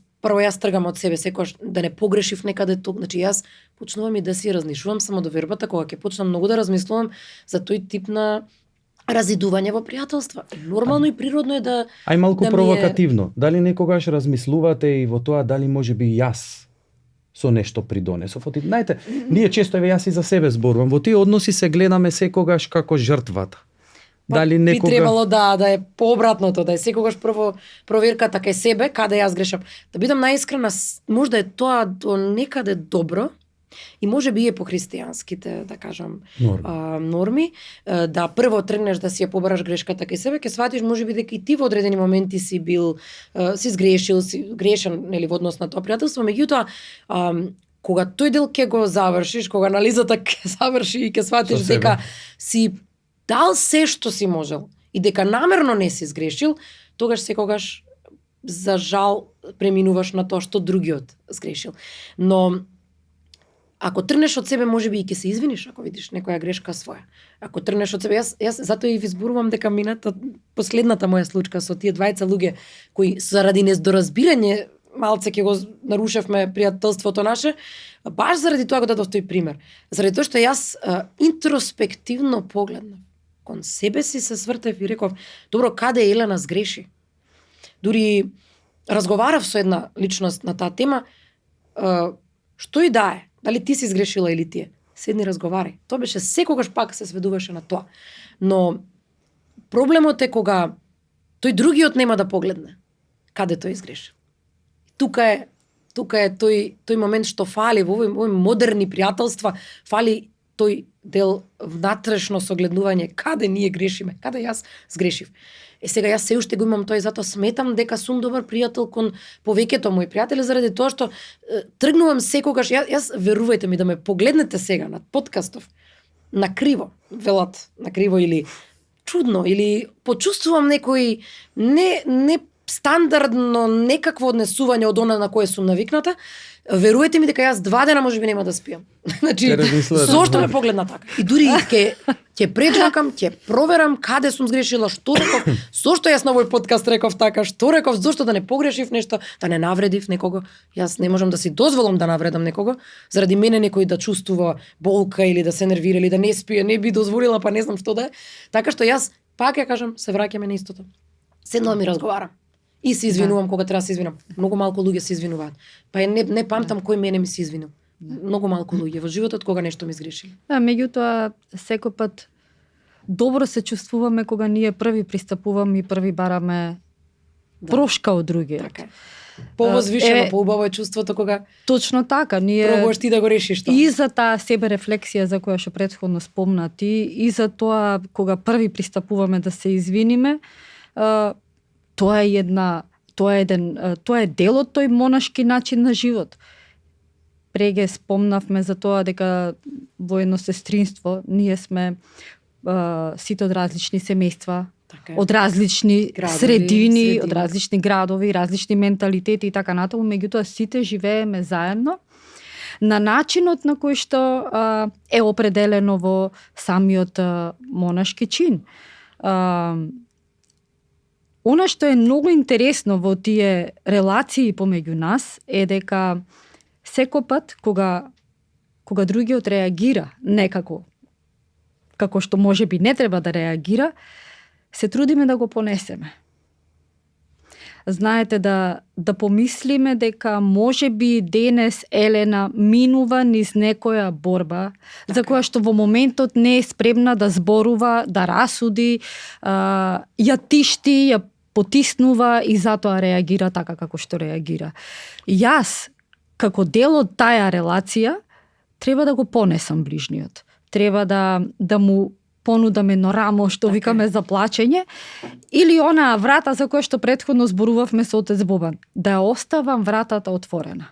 Speaker 3: тргам од себе секогаш да не погрешив некаде тук. Значи јас почнувам и да си разнишувам самодовербата кога ќе почнам многу да размислувам за тој тип на разидување во пријателства. Нормално и природно е да
Speaker 1: Ај малку провокативно. Дали некогаш размислувате и во тоа дали можеби јас со нешто придонесов? Знаете, ние често јас и за себе зборувам. Во тие односи се гледаме секогаш како жртвата. Дали некога...
Speaker 3: Би требало да е пообратното, да е секогаш прво проверката кај себе, каде јас грешам. Да бидам најискрена, можда е тоа до некаде добро и може би е по христијанските, да кажам, норми, да прво тргнеш да си ја побараш грешката кај себе, ќе сватиш можеби дека и ти во одредени моменти си бил, си сгрешил, си грешен, нели, во однос на тоа пријателство, меѓутоа кога тој дел ќе го завршиш, кога анализата ќе заврши и ќе сватиш дека си дал се што си можел и дека намерно не си сгрешил, тогаш секогаш за жал преминуваш на тоа што другиот сгрешил. Но ако тргнеш од себе, можеби и ќе се извиниш ако видиш некоја грешка своја. Ако тргнеш од себе, јас затоа и ви зборувам дека последната моја случка со тие двајца луѓе кои заради нездоразбирање малце ќе го нарушевме пријателството наше, баш заради тоа го дадов тој пример. Заради тоа што јас интроспективно погледнав кон себе си, се свртев и реков, добро, каде Елена сгреши? Дури разговарав со една личност на таа тема, што и да е, дали ти си сгрешила или тие, седни разговарај. Тоа беше секогаш пак се сведуваше на тоа. Но проблемот е кога тој другиот нема да погледне каде тој изгрешил. Тука е тој момент што фали во овој модерни пријателства, фали тој дел внатрешно согледнување каде ние грешиме, каде јас сгрешив. Сега јас се уште го имам тоа и затоа сметам дека сум добар пријател кон повеќето мои пријатели заради тоа што тргнувам секогаш, јас верувајте ми да ме погледнете сега на подкастов на криво, велат на криво или чудно или почувствувам некој не стандардно некакво однесување од она на кое сум навикната, веруете ми дека јас 2 дена можеби нема да спијам. Значи, зошто ме погледна така? И дури ќе преджакам, ќе проверам каде сум сгрешила, што реков, зошто јас на овој подкаст реков така, што реков, зошто да не погрешив нешто, да не навредив некого. Јас не можам да си дозволам да навредам некого, заради мене некој да чувствува болка или да се нервира или да не спие, не би дозволила, па не знам што да е. Така што јас, пак ја кажам, се враќаме на истото. Седнувам и разговарам. И се извинувам кога треба да се извинам. Многу малку луѓе се извинуваат. Па не памтам кој мене ми се извинил. Многу малку луѓе во животот кога нешто ми сгрешили.
Speaker 2: Да, меѓутоа секој пат добро се чувствуваме кога ние први пристапуваме и први бараме прошка од другиот.
Speaker 3: Така е. Повозвишено, поубаво е чувството кога
Speaker 2: Точно така, ние
Speaker 3: пробуваш ти да го решиш тоа.
Speaker 2: И за таа себе рефлексија за која што претходно спомна ти, и за тоа кога први пристапуваме да се извиниме, тоа е дел од тој монашки начин на живот. Преге спомнавме за тоа дека во едно сестринство ние сме сите од различни семејства,
Speaker 3: Така е.
Speaker 2: од различни
Speaker 3: Градови,
Speaker 2: средини, од различни градови, различни менталитети и така натаму, меѓутоа сите живееме заедно на начинот на кој што е определено во самиот монашки чин. Она што е многу интересно во тие релации помеѓу нас е дека секој пат кога другиот реагира некако како што можеби не треба да реагира, се трудиме да го понесеме. Знаете, да помислиме дека можеби денес Елена минува низ некоја борба, за која што во моментот не е спремна да зборува, да расуди, ја тишти, ја потиснува и затоа реагира така како што реагира. Јас, како дел од таа релација, треба да го понесам ближниот. Треба да му понудам едно рамо што викаме за плачење, или онаа врата за која што претходно зборувавме со отец Бобан, да ја оставам вратата отворена.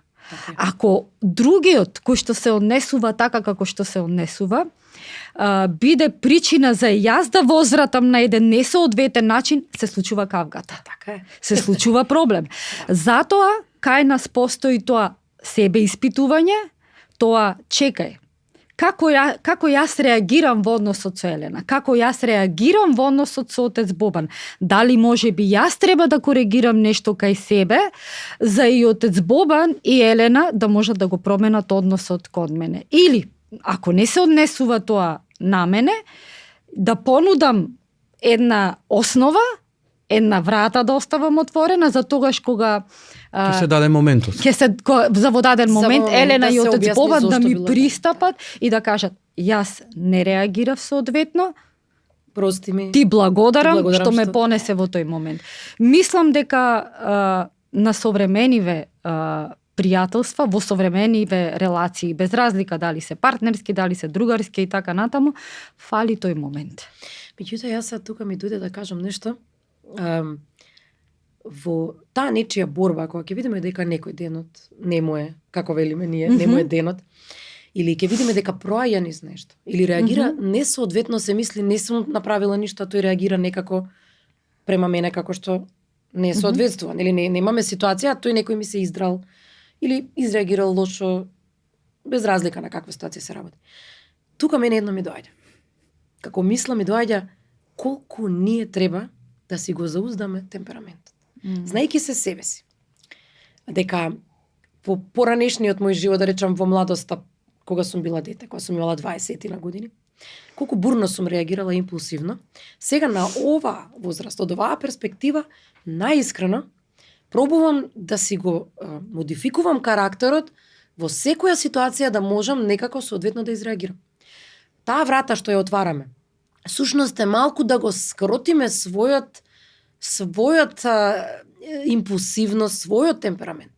Speaker 2: Ако другиот кој што се однесува така како што се однесува, биде причина за јас да возвратам на еден несоодветен начин, се случува кавгата.
Speaker 3: Така е.
Speaker 2: Се случува проблем. Затоа кај нас постои тоа себе испитување, тоа чекај. Како јас реагирам во односот со Елена? Како јас реагирам во односот со отец Бобан? Дали можеби јас треба да коригирам нешто кај себе, за и отец Бобан и Елена да можат да го променат односот кон мене? Или, ако не се однесува тоа на мене, да понудам една основа, една врата да оставам отворена за тогаш кога
Speaker 1: Ќе се даде моментот.
Speaker 2: За во даден момент Елена
Speaker 3: да
Speaker 2: и
Speaker 3: се
Speaker 2: отец
Speaker 3: објасни
Speaker 2: Бобан да
Speaker 3: зошто
Speaker 2: ми
Speaker 3: било
Speaker 2: пристапат и да кажат јас не реагирав соодветно,
Speaker 3: Прости ми.
Speaker 2: ти благодарам што ме
Speaker 3: што-
Speaker 2: понесе во тој момент. Мислам дека на современиве пријателства, во современиве релации, без разлика дали се партнерски, дали се другарски и така натаму, фали тој момент.
Speaker 3: Меѓутоа јас сега тука ми дојде да кажам нешто. Во таа нечија борба, кога ќе видиме дека некој денот не му е, како велиме ние, не му е денот, или ќе видиме дека проаѓа низ нешто, или реагира несоодветно, се мисли не сум направила ништо, а тој реагира некако према мене како што не е соодветствуван, или немаме ситуација, а тој некој ми се издрал или изреагирал лошо, без разлика на каква ситуација се работи. Тука мене едно ми доаѓа. Како мисла ми доаѓа колку ние треба да си го зауздаме темпераментот. Знаејќи се себе си, дека во поранешниот мој живот, да речам во младоста, кога сум била дете, кога сум имала 20 на години, колку бурно сум реагирала импулсивно, сега на ова возраст, од оваа перспектива, најискрено, пробувам да си го модификувам карактерот во секоја ситуација да можам некако соодветно да изреагирам. Таа врата што ја отвараме, сушност е малку да го скротиме својот импулсивност, својот темперамент.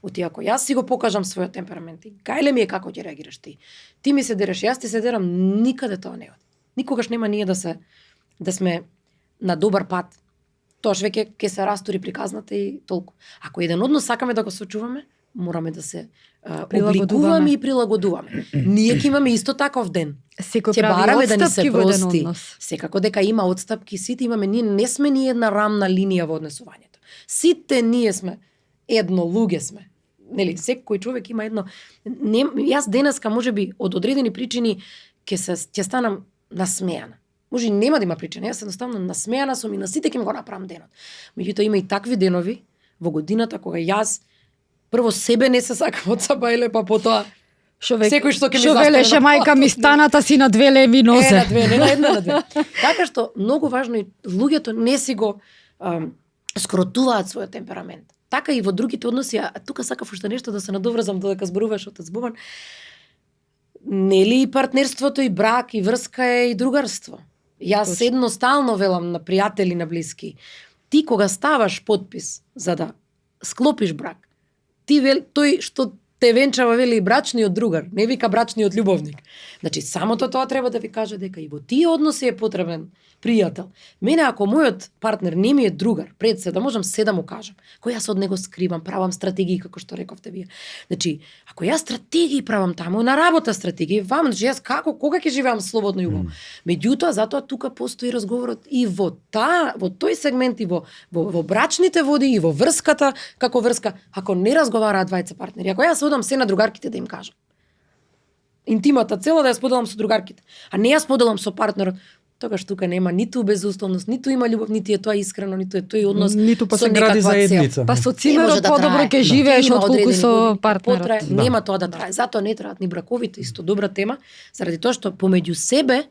Speaker 3: Оти ако јас си го покажам својот темперамент и гајле ми е како ќе реагираш ти. Ти ми се дереш, јас ти се дерам, никаде тоа не оди. Никогаш нема ние да сме на добар пат. Тоаш веќе ќе се растури приказната и толку. Ако еден однос сакаме да го сочуваме, мораме да се обликуваме и прилагодуваме. Ние ќе имаме исто таков ден.
Speaker 2: Секој
Speaker 3: Ќе
Speaker 2: прави
Speaker 3: бараме да ни се
Speaker 2: отстапки во еден
Speaker 3: прости.
Speaker 2: однос.
Speaker 3: Секако дека има отстапки, сите имаме, ние не сме ни една рамна линија во однесувањето. Сите ние сме едно луѓе сме. Нели, секој човек има едно. Јас денеска можеби од одредени причини ќе станам насмејана. Може и нема да има причина, јас едноставно насмејана сум и на сите ќе го направам денот. Меѓутоа има и такви денови во годината кога јас прво себе не се сакам од сабајле, па потоа секој што ќе ми застане
Speaker 2: велеше
Speaker 3: на
Speaker 2: мајка ми
Speaker 3: патот,
Speaker 2: станата си на две леви нозе.
Speaker 3: на две, не на една, на две. Така што многу важно и луѓето не си го скротуваат својот темперамент. така и во другите односи, а тука сакав уште нешто да се надоврзам додека зборуваш отец Бобан. Нели и партнерството и брак и врска е и другарство. Јас едностално велам на пријатели, на блиски. Ти кога ставаш подпис за да склопиш брак, тој што те венчава вели и брачниот другар, не вика брачниот љубовник. Значи, самото тоа треба да ви каже дека и во тие односи е потребен пријател. Мене, ако мојот партнер не ми е другар, пред се, да можам се да му кажам, кој јас од него скривам, правам стратегии, како што рековте вие. Значи, ако јас стратегии правам таму, на работа стратегии, значи јас кога ќе живеам слободно и убаво. Меѓутоа, затоа тука постои разговорот и во тој сегмент, и во брачните води, и во врската, како врска, ако не разговараат двајца партнери, ако јас одам се на другарките да им кажам, интимата цела да ја споделам со другарките, а не ја споделам со партнерот, тогаш тука нема ниту безусловност, ниту има љубов, ниту е тоа искрено, ниту е тој однос.
Speaker 1: Ниту па се гради заедница.
Speaker 2: Па со цимерот подобро ќе живееш отколку со партнерот.
Speaker 3: Нема тоа да трае. Затоа не траат ни браковите, исто добра тема, заради тоа што помеѓу себе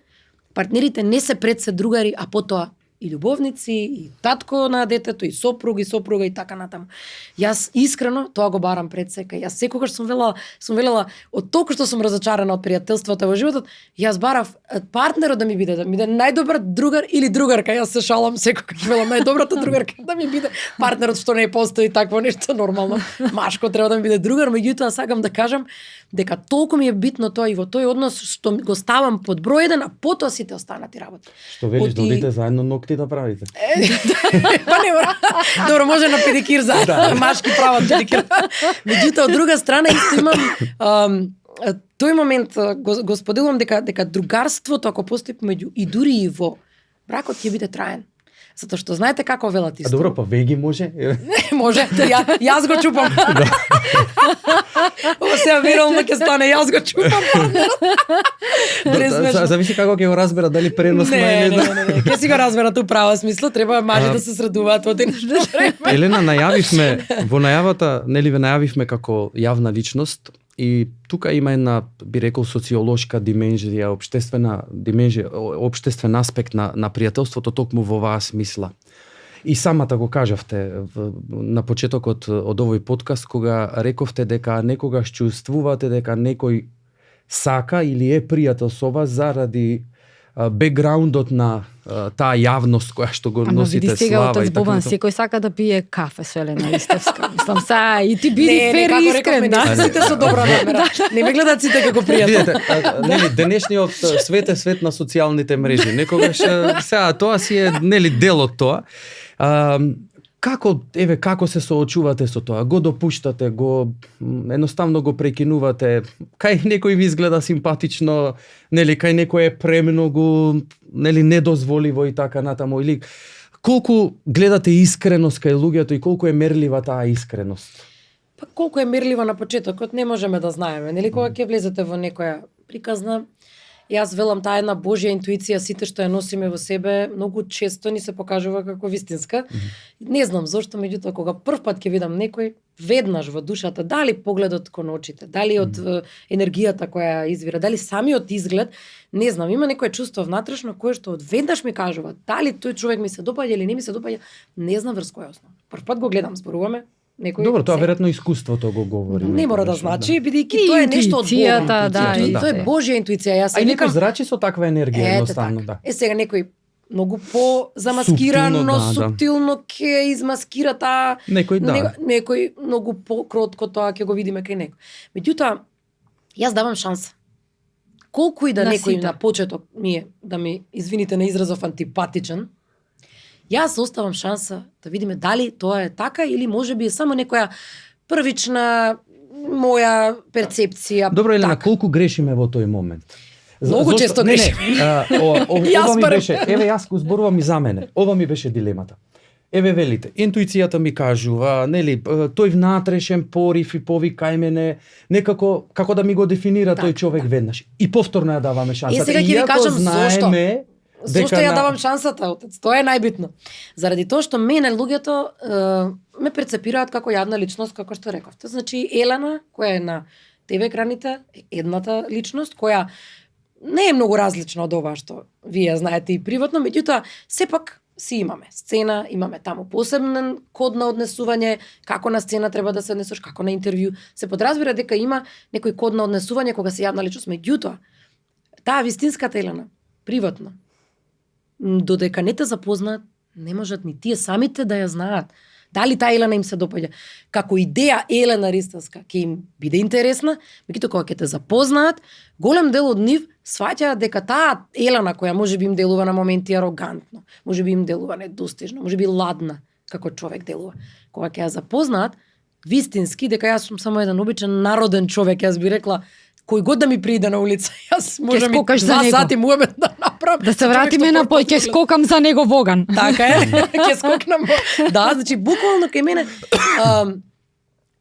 Speaker 3: партнерите не се пред се другари, а потоа и љубовници, и татко на детето, и сопруг, и сопруга, и така натаму. Јас искрено тоа го барам пред се. Јас секогаш сум велела од толку што сум разочарана од пријателството во животот, јас барав партнерот да ми биде најдобар другар или другарка. Јас се шалам секогаш велам најдобрата другарка да ми биде партнерот, што не постои такво нешто нормално. Машко треба да ми биде другар, меѓутоа сакам да кажам дека толку ми е битно тоа и во тој однос што го ставам под број 1, а потоа сите останати работи.
Speaker 1: Што велиш да одите заедно ногти да правите?
Speaker 3: Па не мора. Добро, може на педикир заедно. Машки прават педикир. Меѓутоа, од друга страна, исто имам тој момент го споделувам дека другарството, ако постои помеѓу и дури и во бракот, ќе биде траен. Затоа што знаете како велат исто.
Speaker 1: А добро, па веги може?
Speaker 3: Може, јас го чупам. Ова сега вирално ќе стане, јас го чупам.
Speaker 1: Зависи како ќе го разбера, дали пренос
Speaker 3: не. Ќе си го разбера ту права смисло, треба мажи да се средуваат во ден.
Speaker 1: Елена, во најавата, нели ве најавивме како јавна личност, и тука има една, би рекол, социолошка димензија, општествен аспект на пријателството токму во оваа смисла. И самата го кажавте на почетокот од овој подкаст, кога рековте дека некогаш чувствувате дека некој сака или е пријател со вас заради бекграундот на таа јавност која што го носите слава.
Speaker 2: Отец Бобан, секој сака да пие кафе со Елена Истовска. Мислам са и ти биди фер и искрен, да.
Speaker 3: Сите со добра намера. Не ме гледат сите како пријател.
Speaker 1: Нели денешниот свет е свет на социјалните мрежи. Некогаш сега тоа си е нели дел од тоа. Како се соочувате со тоа? Го допуштате, едноставно го прекинувате? Кај некој ви изгледа симпатично, нели кај некој е премногу, нели недозволиво и така натаму, или колку гледате искреност кај луѓето и колку е мерлива таа искреност?
Speaker 3: Па колку е мерлива на почетокот не можеме да знаеме, нели кога ќе влезете во некоја приказна. Јас велам таа една Божја интуиција, сите што ја носиме во себе, многу често ни се покажува како вистинска. Не знам зошто, меѓутоа кога прв пат ќе видам некој, веднаш во душата, дали погледот кон очите, дали од енергијата која извира, дали самиот изглед, не знам, има некое чувство внатрешно кое што одведнаш ми кажува, дали тој човек ми се допаѓа или не ми се допаѓа, не знам врз која основа. Прв пат го гледам, зборуваме.
Speaker 1: Добро, тоа веројатно искуството го говори.
Speaker 3: Не мора да значи, бидејќи тоа е нешто од Бога. Тоа е Божја интуиција.
Speaker 1: А некој зрачи со таква енергија, едноставно, да.
Speaker 3: Сега некој многу по-замаскирано, суптилно ќе измаскира таа. Некој многу по-кротко тоа ќе го видиме кај некој. Меѓутоа, јас давам шанса. Колку и да некој на почеток ми е, да ми извините на изразов, антипатичен, јас оставам шанса да видиме дали тоа е така или можеби е само некоја првична моја перцепција.
Speaker 1: Добро, Елена, колку грешиме во тој момент?
Speaker 3: Многу често грешиме.
Speaker 1: Ова ми беше, јас го зборувам и за мене. Ова ми беше дилемата. Велите, интуицијата ми кажува, нели, тој внатрешен порив и повик кај мене, некако како да ми го дефинира тој човек веднаш. И повторно ја даваме шансата.
Speaker 3: Сега ќе ви кажам зошто. Зошто ја давам шансата, отец? Тоа е најбитно. Заради тоа што мене луѓето ме прецепираат како јавна личност, како што рековте. Значи Елена, која е на ТВ екраните, едната личност која не е многу различна од ова што вие знаете и приватно, меѓутоа сепак си имаме сцена, имаме таму посебен код на однесување, како на сцена треба да се однесуваш, како на интервју. Се подразбира дека има некој код на однесување кога се јавна личност, меѓутоа таа вистинската Елена, приватно, додека не те запознаат, не можат ни тие самите да ја знаат. Дали таа Елена им се допаѓа. Како идеја Елена Ристовска ќе им биде интересна, меѓутоа кога ќе те запознаат, голем дел од нив сваќаат дека таа Елена која можеби им делува на моменти арогантно, можеби им делува недостижно, можеби ладна како човек делува. Кога ќе ја запознаат вистински дека јас сум само еден обичен народен човек, јас би рекла кој год да ми приде на улица, јас можам и 2 сати муабет да направам.
Speaker 2: Да се вратиме на пој, ќе скокам за него воган.
Speaker 3: Така е, ќе скокнам. Да, значи буквално кај мене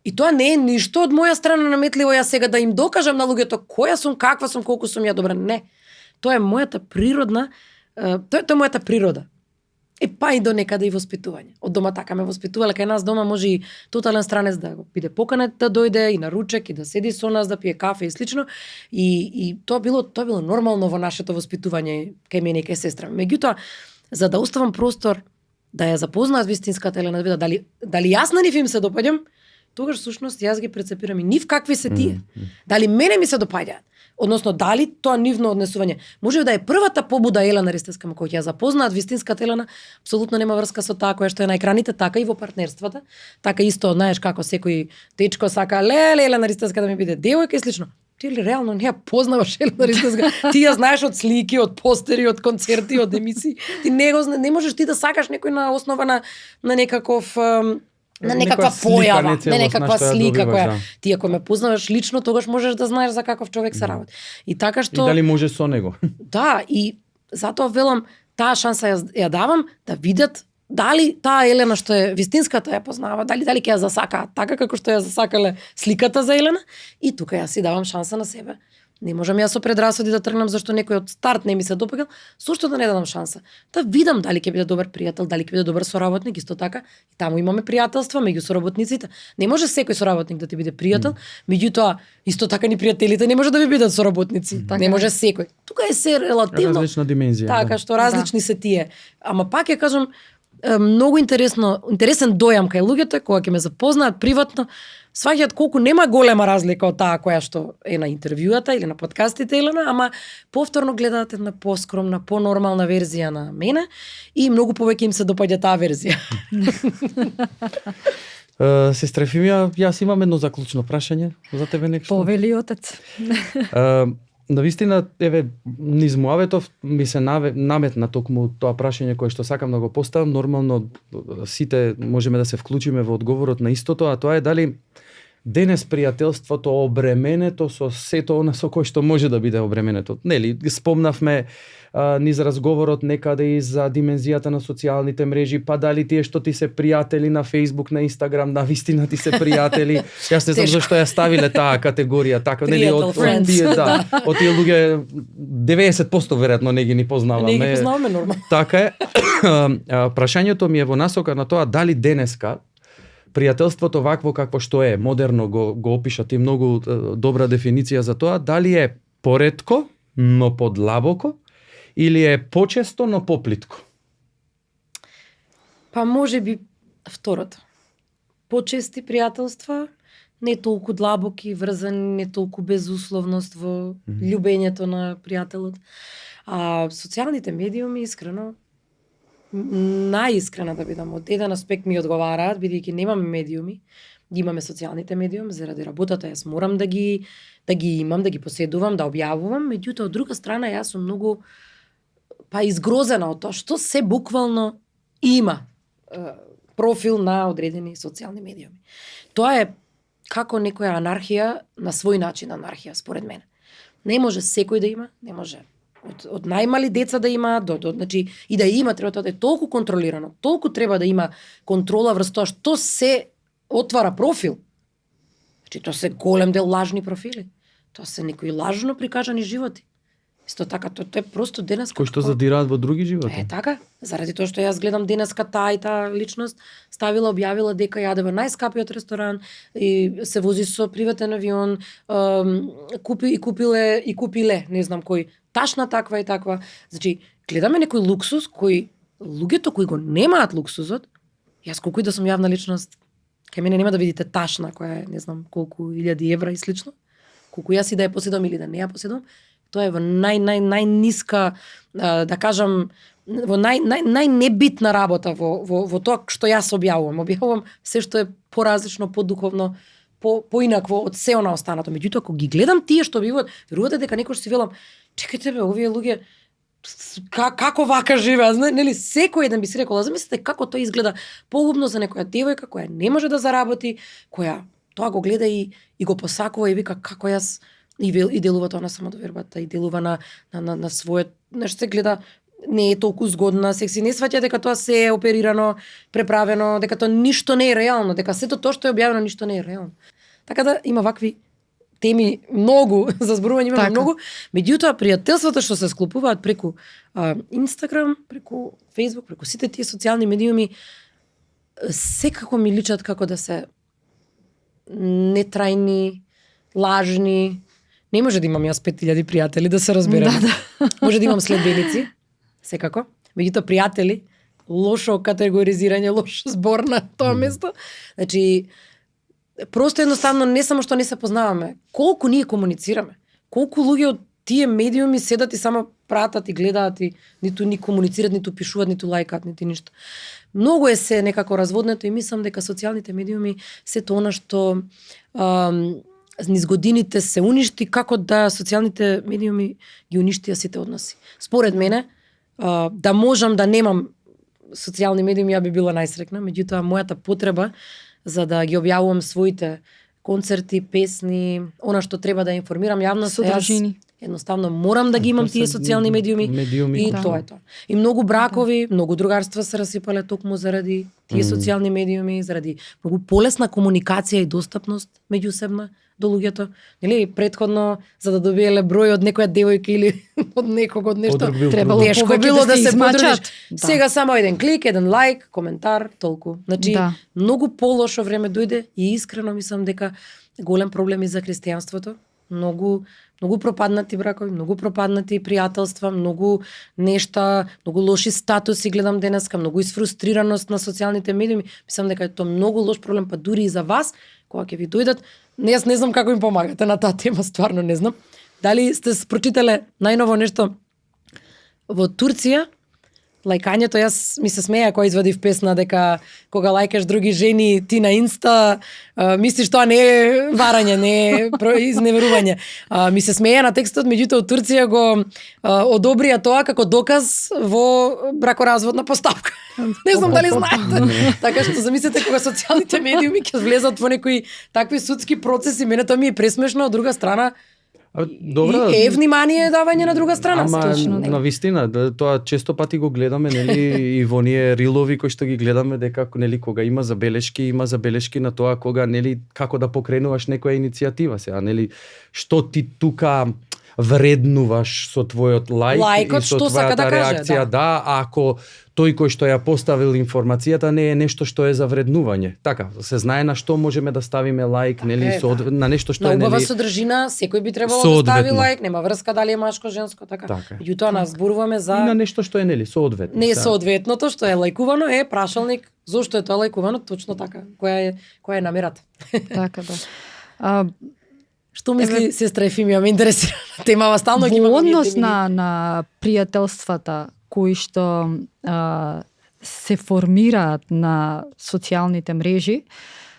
Speaker 3: и тоа не е ништо од моја страна наметливо јас сега да им докажам на луѓето која сум, каква сум, колку сум ја добра. Не. Тоа е мојата природна, тоа е мојата природа. Па и до некаде и воспитување. Од дома така ме воспитувале, кај нас дома може и тотален странец да го биде поканет да дојде и на ручек и да седи со нас да пие кафе и слично. И тоа било нормално во нашето воспитување кај мене и кај сестра. Меѓутоа, за да оставам простор да ја запознаат вистинската Елена, да видат дали јас на нив им се допаѓам, тогаш всушност јас ги прецепирам и нив какви се тие. Дали мене ми се допаѓаат. Односно, дали тоа нивно однесување може да е првата побуда Елена Ристовска, која ќе ја запознаат вистинската Елена, апсолутно нема врска со таа која што е на екраните, така и во партнерствата. Така исто, знаеш како секој дечко сака Елена Ристовска да ми биде девојка и слично. Ти ли реално не ја познаваш Елена Ристовска? Ти ја знаеш од слики, од постери, од концерти, од емисии. Ти не можеш ти да сакаш некој на основа на некаков на некаква појава, на некаква слика која ти ако ме познаваш лично, тогаш можеш да знаеш за каков човек се работи. И така што
Speaker 1: и дали може со него.
Speaker 3: Да, и затоа велам таа шанса ја давам да видат дали таа Елена што е вистинската ја познава, дали ќе ја засакаат така како што ја засакале сликата за Елена, и тука јас си давам шанса на себе. Не можам јас со предрасуди да тргнам зашто некој од старт не ми се допаѓал, зошто да не дадам шанса. Да видам дали ќе биде добар пријател, дали ќе биде добар соработник, исто така и таму имаме пријателства меѓу соработниците. Не може секој соработник да ти биде пријател, меѓутоа исто така ни пријателите не може да ви бидат соработници. Не може секој. Тука е се релативно.
Speaker 1: Различна димензија.
Speaker 3: Така што различни се тие. Ама пак ја кажам многу интересен дојам кај луѓето кога ќе ме запознаат приватно, сваќаат колку нема голема разлика од таа која што е на интервјуата или на подкастите Елена, ама повторно гледаат една поскромна, понормална верзија на мене и многу повеќе им се допаѓа таа верзија.
Speaker 1: Сестра Ефимија, јас имам едно заклучно прашање за тебе нешто.
Speaker 2: Повели отец.
Speaker 1: Навистина, еве, низ муаветов ми се наметна токму тоа прашање кое што сакам да го поставам. Нормално сите можеме да се вклучиме во одговорот на истото, а тоа е дали денес пријателството обременето со сето она со кое што може да биде обременето. Нели, спомнавме низ разговорот некаде и за димензијата на социјалните мрежи, па дали тие што ти се пријатели на Facebook, на Instagram, на вистина ти се пријатели. Јас не знам зашто ја ставиле таа категорија, така нели од тие од тие луѓе 90% веројатно не ги познаваме.
Speaker 3: Не ги познаваме нормално.
Speaker 1: Така е. Прашањето ми е во насока на тоа дали денеска пријателството вакво какво што е, модерно го опиша ти многу добра дефиниција за тоа, дали е поретко, но подлабоко, или е почесто, но поплитко?
Speaker 3: Па може би второто. Почести пријателства, не толку длабоки, врзани, не толку безусловност во љубењето на пријателот. А социјалните медиуми, искрено, најискрена да бидам, од еден аспект ми одговараат, бидејќи немаме медиуми, ги имаме социјалните медиуми, заради работата јас морам да ги имам, да ги поседувам, да објавувам, меѓутоа од друга страна јас сум многу изгрозена од тоа што се буквално има профил на одредени социјални медиуми. Тоа е како некоја анархија, на свој начин анархија, според мене. Не може секој да има, не може од најмали деца да има, значи и да има треба тоа да е толку контролирано, толку треба да има контрола врз тоа што се отвара профил. Значи тоа се голем дел лажни профили. Тоа се некои лажно прикажани животи. Исто така, тоа е просто денес
Speaker 1: кои што задираат во други животи.
Speaker 3: Така, заради тоа што јас гледам денеска таа и таа личност ставила, објавила дека јаде во најскапиот ресторан и се вози со приватен авион, купиле, не знам кој, ташна таква и таква. Значи, гледаме некој луксус кој луѓето кои го немаат луксузот, јас колку и да сум јавна личност, кај мене нема да видите ташна која е не знам колку илјади евра и слично, колку јас и да ја поседам или да не ја поседам, тоа е во најниска, да кажам, во најнебитна работа во тоа што јас објавувам. Објавувам се што е поразлично, подуховно, поинакво од се она останато. Меѓутоа, ако ги гледам тие што објавуваат, верувате дека некош си велам, чекајте бе, овие луѓе како вака живеат, нели секој еден би си рекол, замислете како тоа изгледа погубно за некоја девојка која не може да заработи, која тоа го гледа и го посакува и вика како јас и делува тоа на самодовербата, и делува на својот, нешто се гледа не е толку згодна, секси не сваќа дека тоа се е оперирано, преправено, дека тоа ништо не е реално, дека сето тоа што е објавено ништо не е реално. Така да има вакви теми многу, за зборување имаме многу, меѓутоа пријателствата што се склопуваат преку Инстаграм, преку Фејсбук, преку сите тие социјални медиуми, секако ми личат како да се нетрајни, лажни. Не може да имам јас 5000 пријатели, да се разбереме. Да. Може да имам следбеници, секако. Меѓутоа пријатели, лошо категоризирање, лош збор на тоа место. Значи, просто едноставно не само што не се познаваме, колку ние комуницираме, колку луѓе од тие медиуми седат и само пратат и гледаат и ниту ни комуницираат, ниту пишуваат, ниту лајкаат, ниту ништо. Многу е се некако разводнето и мислам дека социјалните медиуми се тоа она што низ годините се уништи, како да социјалните медиуми ги уништија сите односи. Според мене, да можам да немам социјални медиуми, ја би била најсрекна, меѓутоа мојата потреба за да ги објавувам своите концерти, песни, она што треба да информирам јавност, јас едноставно морам да ги имам тие социјални медиуми и да. Тоа е тоа. И многу бракови, многу другарства се расипале токму заради тие социјални медиуми, заради многу полесна комуникација и достапност меѓусебна до луѓето. Нели, претходно за да добиеле број од некоја девојка или од некого од нешто,
Speaker 2: требало
Speaker 3: тешко било да се потрудиш.
Speaker 2: Да.
Speaker 3: Сега само еден клик, еден лајк, коментар, толку. Значи, многу полошо време дојде и искрено мислам дека голем проблем и за христијанството. Многу пропаднати бракови, многу пропаднати пријателства, многу нешта, многу лоши статуси гледам денеска, многу изфрустрираност на социјалните медиуми. Мислам дека е тоа многу лош проблем, па дури и за вас, кога ќе ви дојдат. Јас не знам како им помагате на таа тема, стварно не знам. Дали сте прочитале најново нешто во Турција? Лајкањето, јас ми се смеја кога извадив песна дека кога лајкаш други жени ти на Инста, мислиш тоа не е варање, не е изневерување. Ми се смеја на текстот, меѓутоа од Турција го одобрија тоа како доказ во бракоразводна постапка. Не знам дали знаете. Така што замислете кога социјалните медиуми ќе влезат во некои такви судски процеси, мене тоа ми е пресмешно, од друга страна
Speaker 1: добра,
Speaker 3: и внимание давање на друга страна.
Speaker 1: Ама на вистина, тоа често пати го гледаме, нели, и во ние рилови кои што ги гледаме дека нели кога има забелешки на тоа кога нели како да покренуваш некоја иницијатива сега, нели, што ти тука вреднуваш со твојот лајк и со твојата реакција, да, ако тој кој што ја поставил информацијата не е нешто што е за вреднување. Така, се знае на што можеме да ставиме лајк, нели, на нешто што е, нели,
Speaker 3: на убава содржина, секој би требало да стави лајк, нема врска дали е машко, женско, така. Меѓутоа нас зборуваме за
Speaker 1: и на нешто што е, нели, соодветно.
Speaker 3: Не соодветното што е лајкувано е прашалник, зошто е тоа лајкувано, точно така. Која е намерата?
Speaker 2: Така да.
Speaker 3: Што мисли сестра Ефимија, ме интересира темава, стално ги имам.
Speaker 2: Во однос на пријателствата кои што се формираат на социјалните мрежи,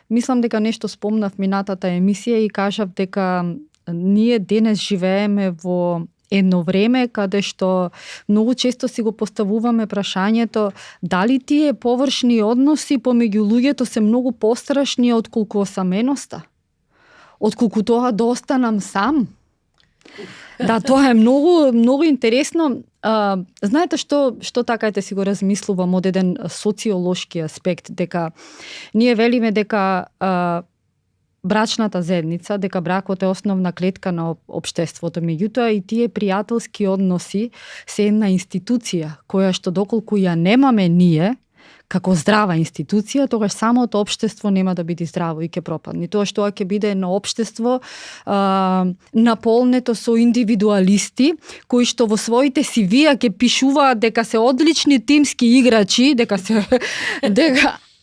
Speaker 2: мислам дека нешто спомнав минатата емисија и кажав дека ние денес живееме во едно време каде што многу често си го поставуваме прашањето дали тие површни односи помеѓу луѓето се многу пострашни отколку осаменоста? Отколку тоа да останам сам? Да, тоа е многу интересно. Знаете што така си го размислувам од еден социолошки аспект, дека ние велиме дека брачната заедница, дека бракот е основна клетка на општеството, меѓутоа и тие пријателски односи се една институција која што доколку ја немаме ние, како здрава институција, тогаш самото општество нема да биде здраво и ќе пропадне. Тоа што ќе биде едно општество наполнето со индивидуалисти кои што во своите CV-а ќе пишуваат дека се одлични тимски играчи,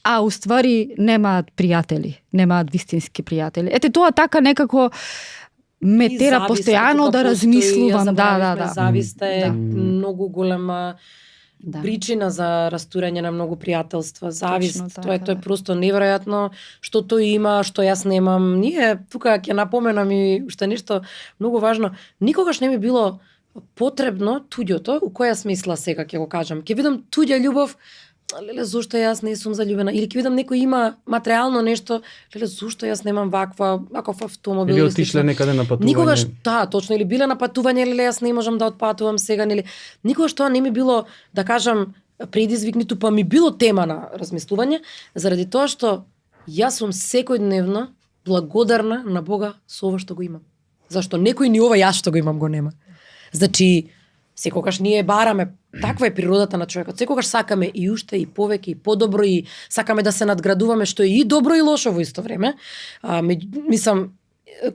Speaker 2: а уствари немаат пријатели, немаат вистински пријатели. Ете тоа така некако ме тера постојано да размислувам. Да.
Speaker 3: Зависта е многу голема причина за растурање на многу пријателства. Завист, тоа е просто неверојатно што тој има, што јас немам. Ние тука ќе напоменам и уште нешто многу важно. Никогаш не ми било потребно туѓото, у која смисла сега ќе го кажам. Ќе видам туѓа љубов, леле зошто јас не сум заљубена, или ќе видам некој има материјално нешто, леле зошто јас немам ваков автомобил
Speaker 1: или отишле некаде на патување.
Speaker 3: Никогаш точно, или биле на патување, леле јас не можам да отпатувам сега, нели. Никогаш тоа не ми било, да кажам, предизвик, ниту па ми било тема на размислување, заради тоа што јас сум секојдневно благодарна на Бога со ова што го имам. Зашто некој ни ова јас што го имам го нема. Значи секогаш ние бараме, таква е природата на човекот. Секогаш сакаме и уште и повеќе и подобро и сакаме да се надградуваме, што е и добро и лошо во исто време. Мислам,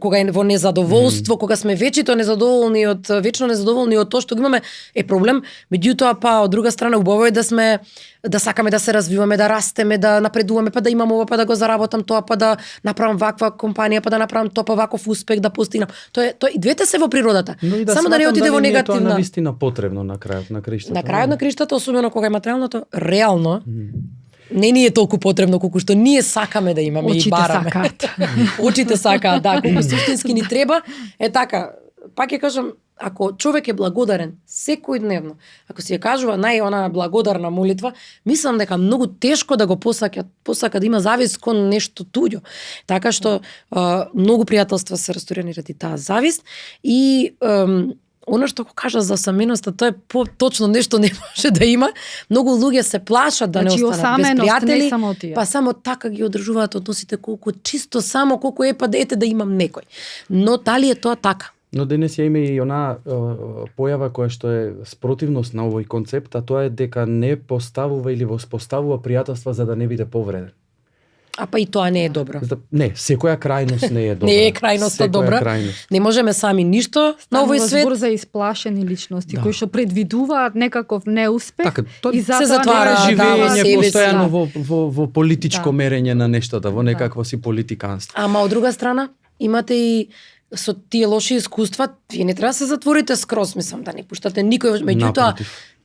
Speaker 3: кога е во незадоволство, кога сме вечно незадоволни од тоа што го имаме, е проблем. Меѓутоа па од друга страна убаво е да сакаме да се развиваме, да растеме, да напредуваме, па да имам ова, па да го заработам тоа, па да направам ваква компанија, па да направам тоа, па ваков успех да постигнам. Тоа и двете се во природата.
Speaker 1: Само да не отиде во негативна. Тоа навистина потребно на крајот на криштата.
Speaker 3: На крајот на криштата, особено кога е материјалното, реално не ни е толку потребно колку што ние сакаме да имаме.
Speaker 2: Очите
Speaker 3: и бараме.
Speaker 2: Сакаат.
Speaker 3: Очите сакаат, да, колку суштински ни треба, е така. Пак ќе кажам, ако човек е благодарен секојдневно, ако си ја кажува она благодарна молитва, мислам дека многу тешко да го посака да има завист кон нешто туѓо. Така што многу пријателства се растурени ради таа завист и она што го кажа за саменоста, тоа е точно нешто не може да има. Многу луѓе се плашат да не останат без пријатели, па само така ги одржуваат односите колку чисто само колку па дете да имам некој. Но дали е тоа така?
Speaker 1: Но денес ја има и она појава која што е спротивност на овој концепт, а тоа е дека не поставува или воспоставува пријателства за да не биде повреден.
Speaker 3: А па и тоа не е добро.
Speaker 1: Не, секоја крајност не е добра.
Speaker 3: Не е крајноста добра. Не можеме сами ништо на овој свет.
Speaker 2: Збор за исплашени личности кои што предвидуваат некаков неуспех
Speaker 1: така,
Speaker 2: и
Speaker 3: се затвара
Speaker 1: живење постојано во политичко мерење на нештата, во некакво си политиканство.
Speaker 3: Ама од друга страна имате и со тие лоши искуства, вие не треба да се затворите скроз, мислам, да не пуштате никој, меѓутоа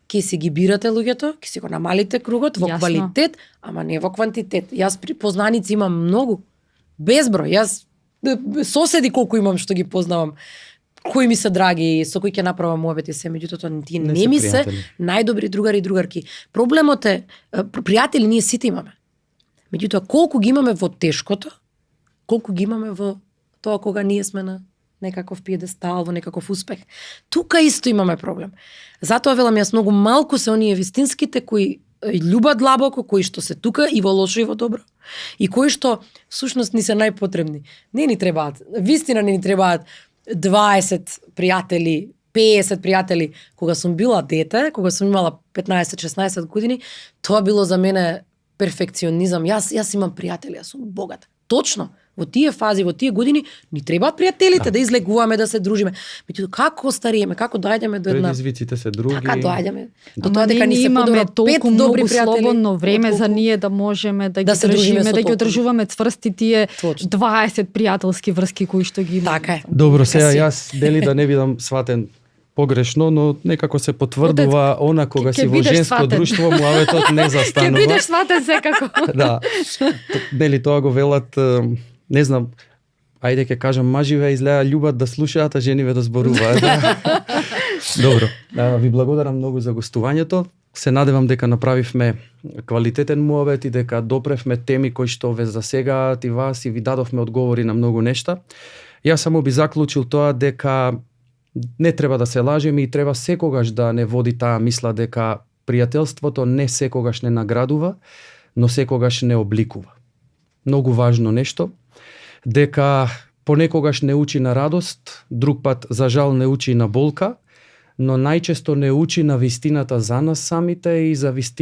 Speaker 3: ќе си ги бирате луѓето, ќе си го намалите кругот во квалитет, ама не во квантитет. Јас познаници имам многу, безброј. Јас соседи колку имам што ги познавам, кои ми се драги, со кои ќе направам муабет и се, меѓутоа тие не ми се најдобри другари и другарки. Проблемот е пријатели ние сите имаме. Меѓутоа колку ги имаме во тешкото, колку ги имаме во тоа кога ние сме на некаков пиедестал, во некаков успех. Тука исто имаме проблем. Затоа велам јас многу малку се оние вистинските кои љубат длабоко, кои што се тука и во лошо и во добро. И кои што всушност ни се најпотребни. Не ни требаат, вистина не ни требаат 20 пријатели, 50 пријатели. Кога сум била дете, кога сум имала 15-16 години, тоа било за мене перфекционизам. Јас имам пријатели, јас сум богат. Точно. Во тие фази, во тие години ни требаат пријателите да излегуваме, да се дружиме. Меѓутоа како стариеме, како доаѓаме до една
Speaker 1: предизвиците се други.
Speaker 3: Така доаѓаме. До тоа дека ни се
Speaker 2: имаме толку многу слободно време
Speaker 3: отколку
Speaker 2: за ние да можеме да ги
Speaker 3: да се дружиме,
Speaker 2: да ги одржуваме цврсти тие 20 пријателски врски кои што ги имаме.
Speaker 3: Така е.
Speaker 1: Добро, сега јас дели да не бидам сватен погрешно, но некако се потврдува она кога си во женско друштво, муаветот не застанува.
Speaker 2: Ќе бидеш сватен секако.
Speaker 1: Да. Дели тоа го велат, не знам, ајде ќе кажам, маживе изгледа љубат да слушаат, а жениве да зборуваат. Добро, ви благодарам многу за гостувањето. Се надевам дека направивме квалитетен муабет и дека допревме теми кои што ве засегаат и вас и ви дадовме одговори на многу нешта. Јас само би заклучил тоа дека не треба да се лажеме и треба секогаш да не води таа мисла дека пријателството не секогаш не наградува, но секогаш не обликува. Многу важно нешто, дека понекогаш не учи на радост, друг пат за жал не учи на болка, но најчесто не учи на вистината за нас самите и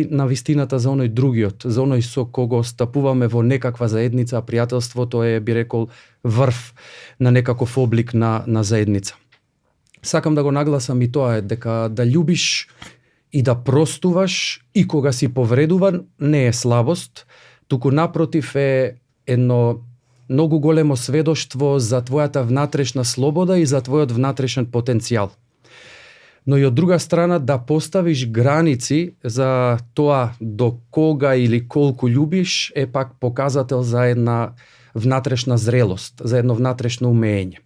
Speaker 1: на вистината за оној другиот, за оној со кого стапуваме во некаква заедница, а пријателството е, би рекол, врв на некаков облик на заедница. Сакам да го нагласам и тоа е дека да љубиш и да простуваш и кога си повредуван не е слабост, туку напротив е едно многу големо сведоштво за твојата внатрешна слобода и за твојот внатрешен потенцијал. Но и од друга страна да поставиш граници за тоа до кога или колку љубиш е пак показател за една внатрешна зрелост, за едно внатрешно умење.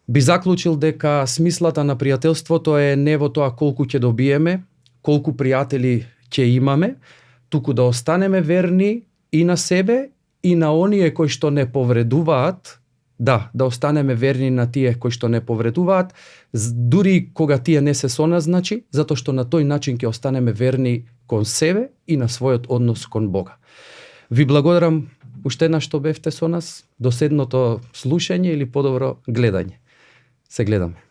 Speaker 1: Би заклучил дека смислата на пријателството е не во тоа колку ќе добиеме, колку пријатели ќе имаме, туку да останеме верни и на себе и на оние кои што не повредуваат, да останеме верни на тие кои што не повредуваат, дури кога тие не се со нас, значи, затоа што на тој начин ќе останеме верни кон себе и на својот однос кон Бога. Ви благодарам уште еднаш што бевте со нас, до следното слушање или подобро гледање. Се гледаме.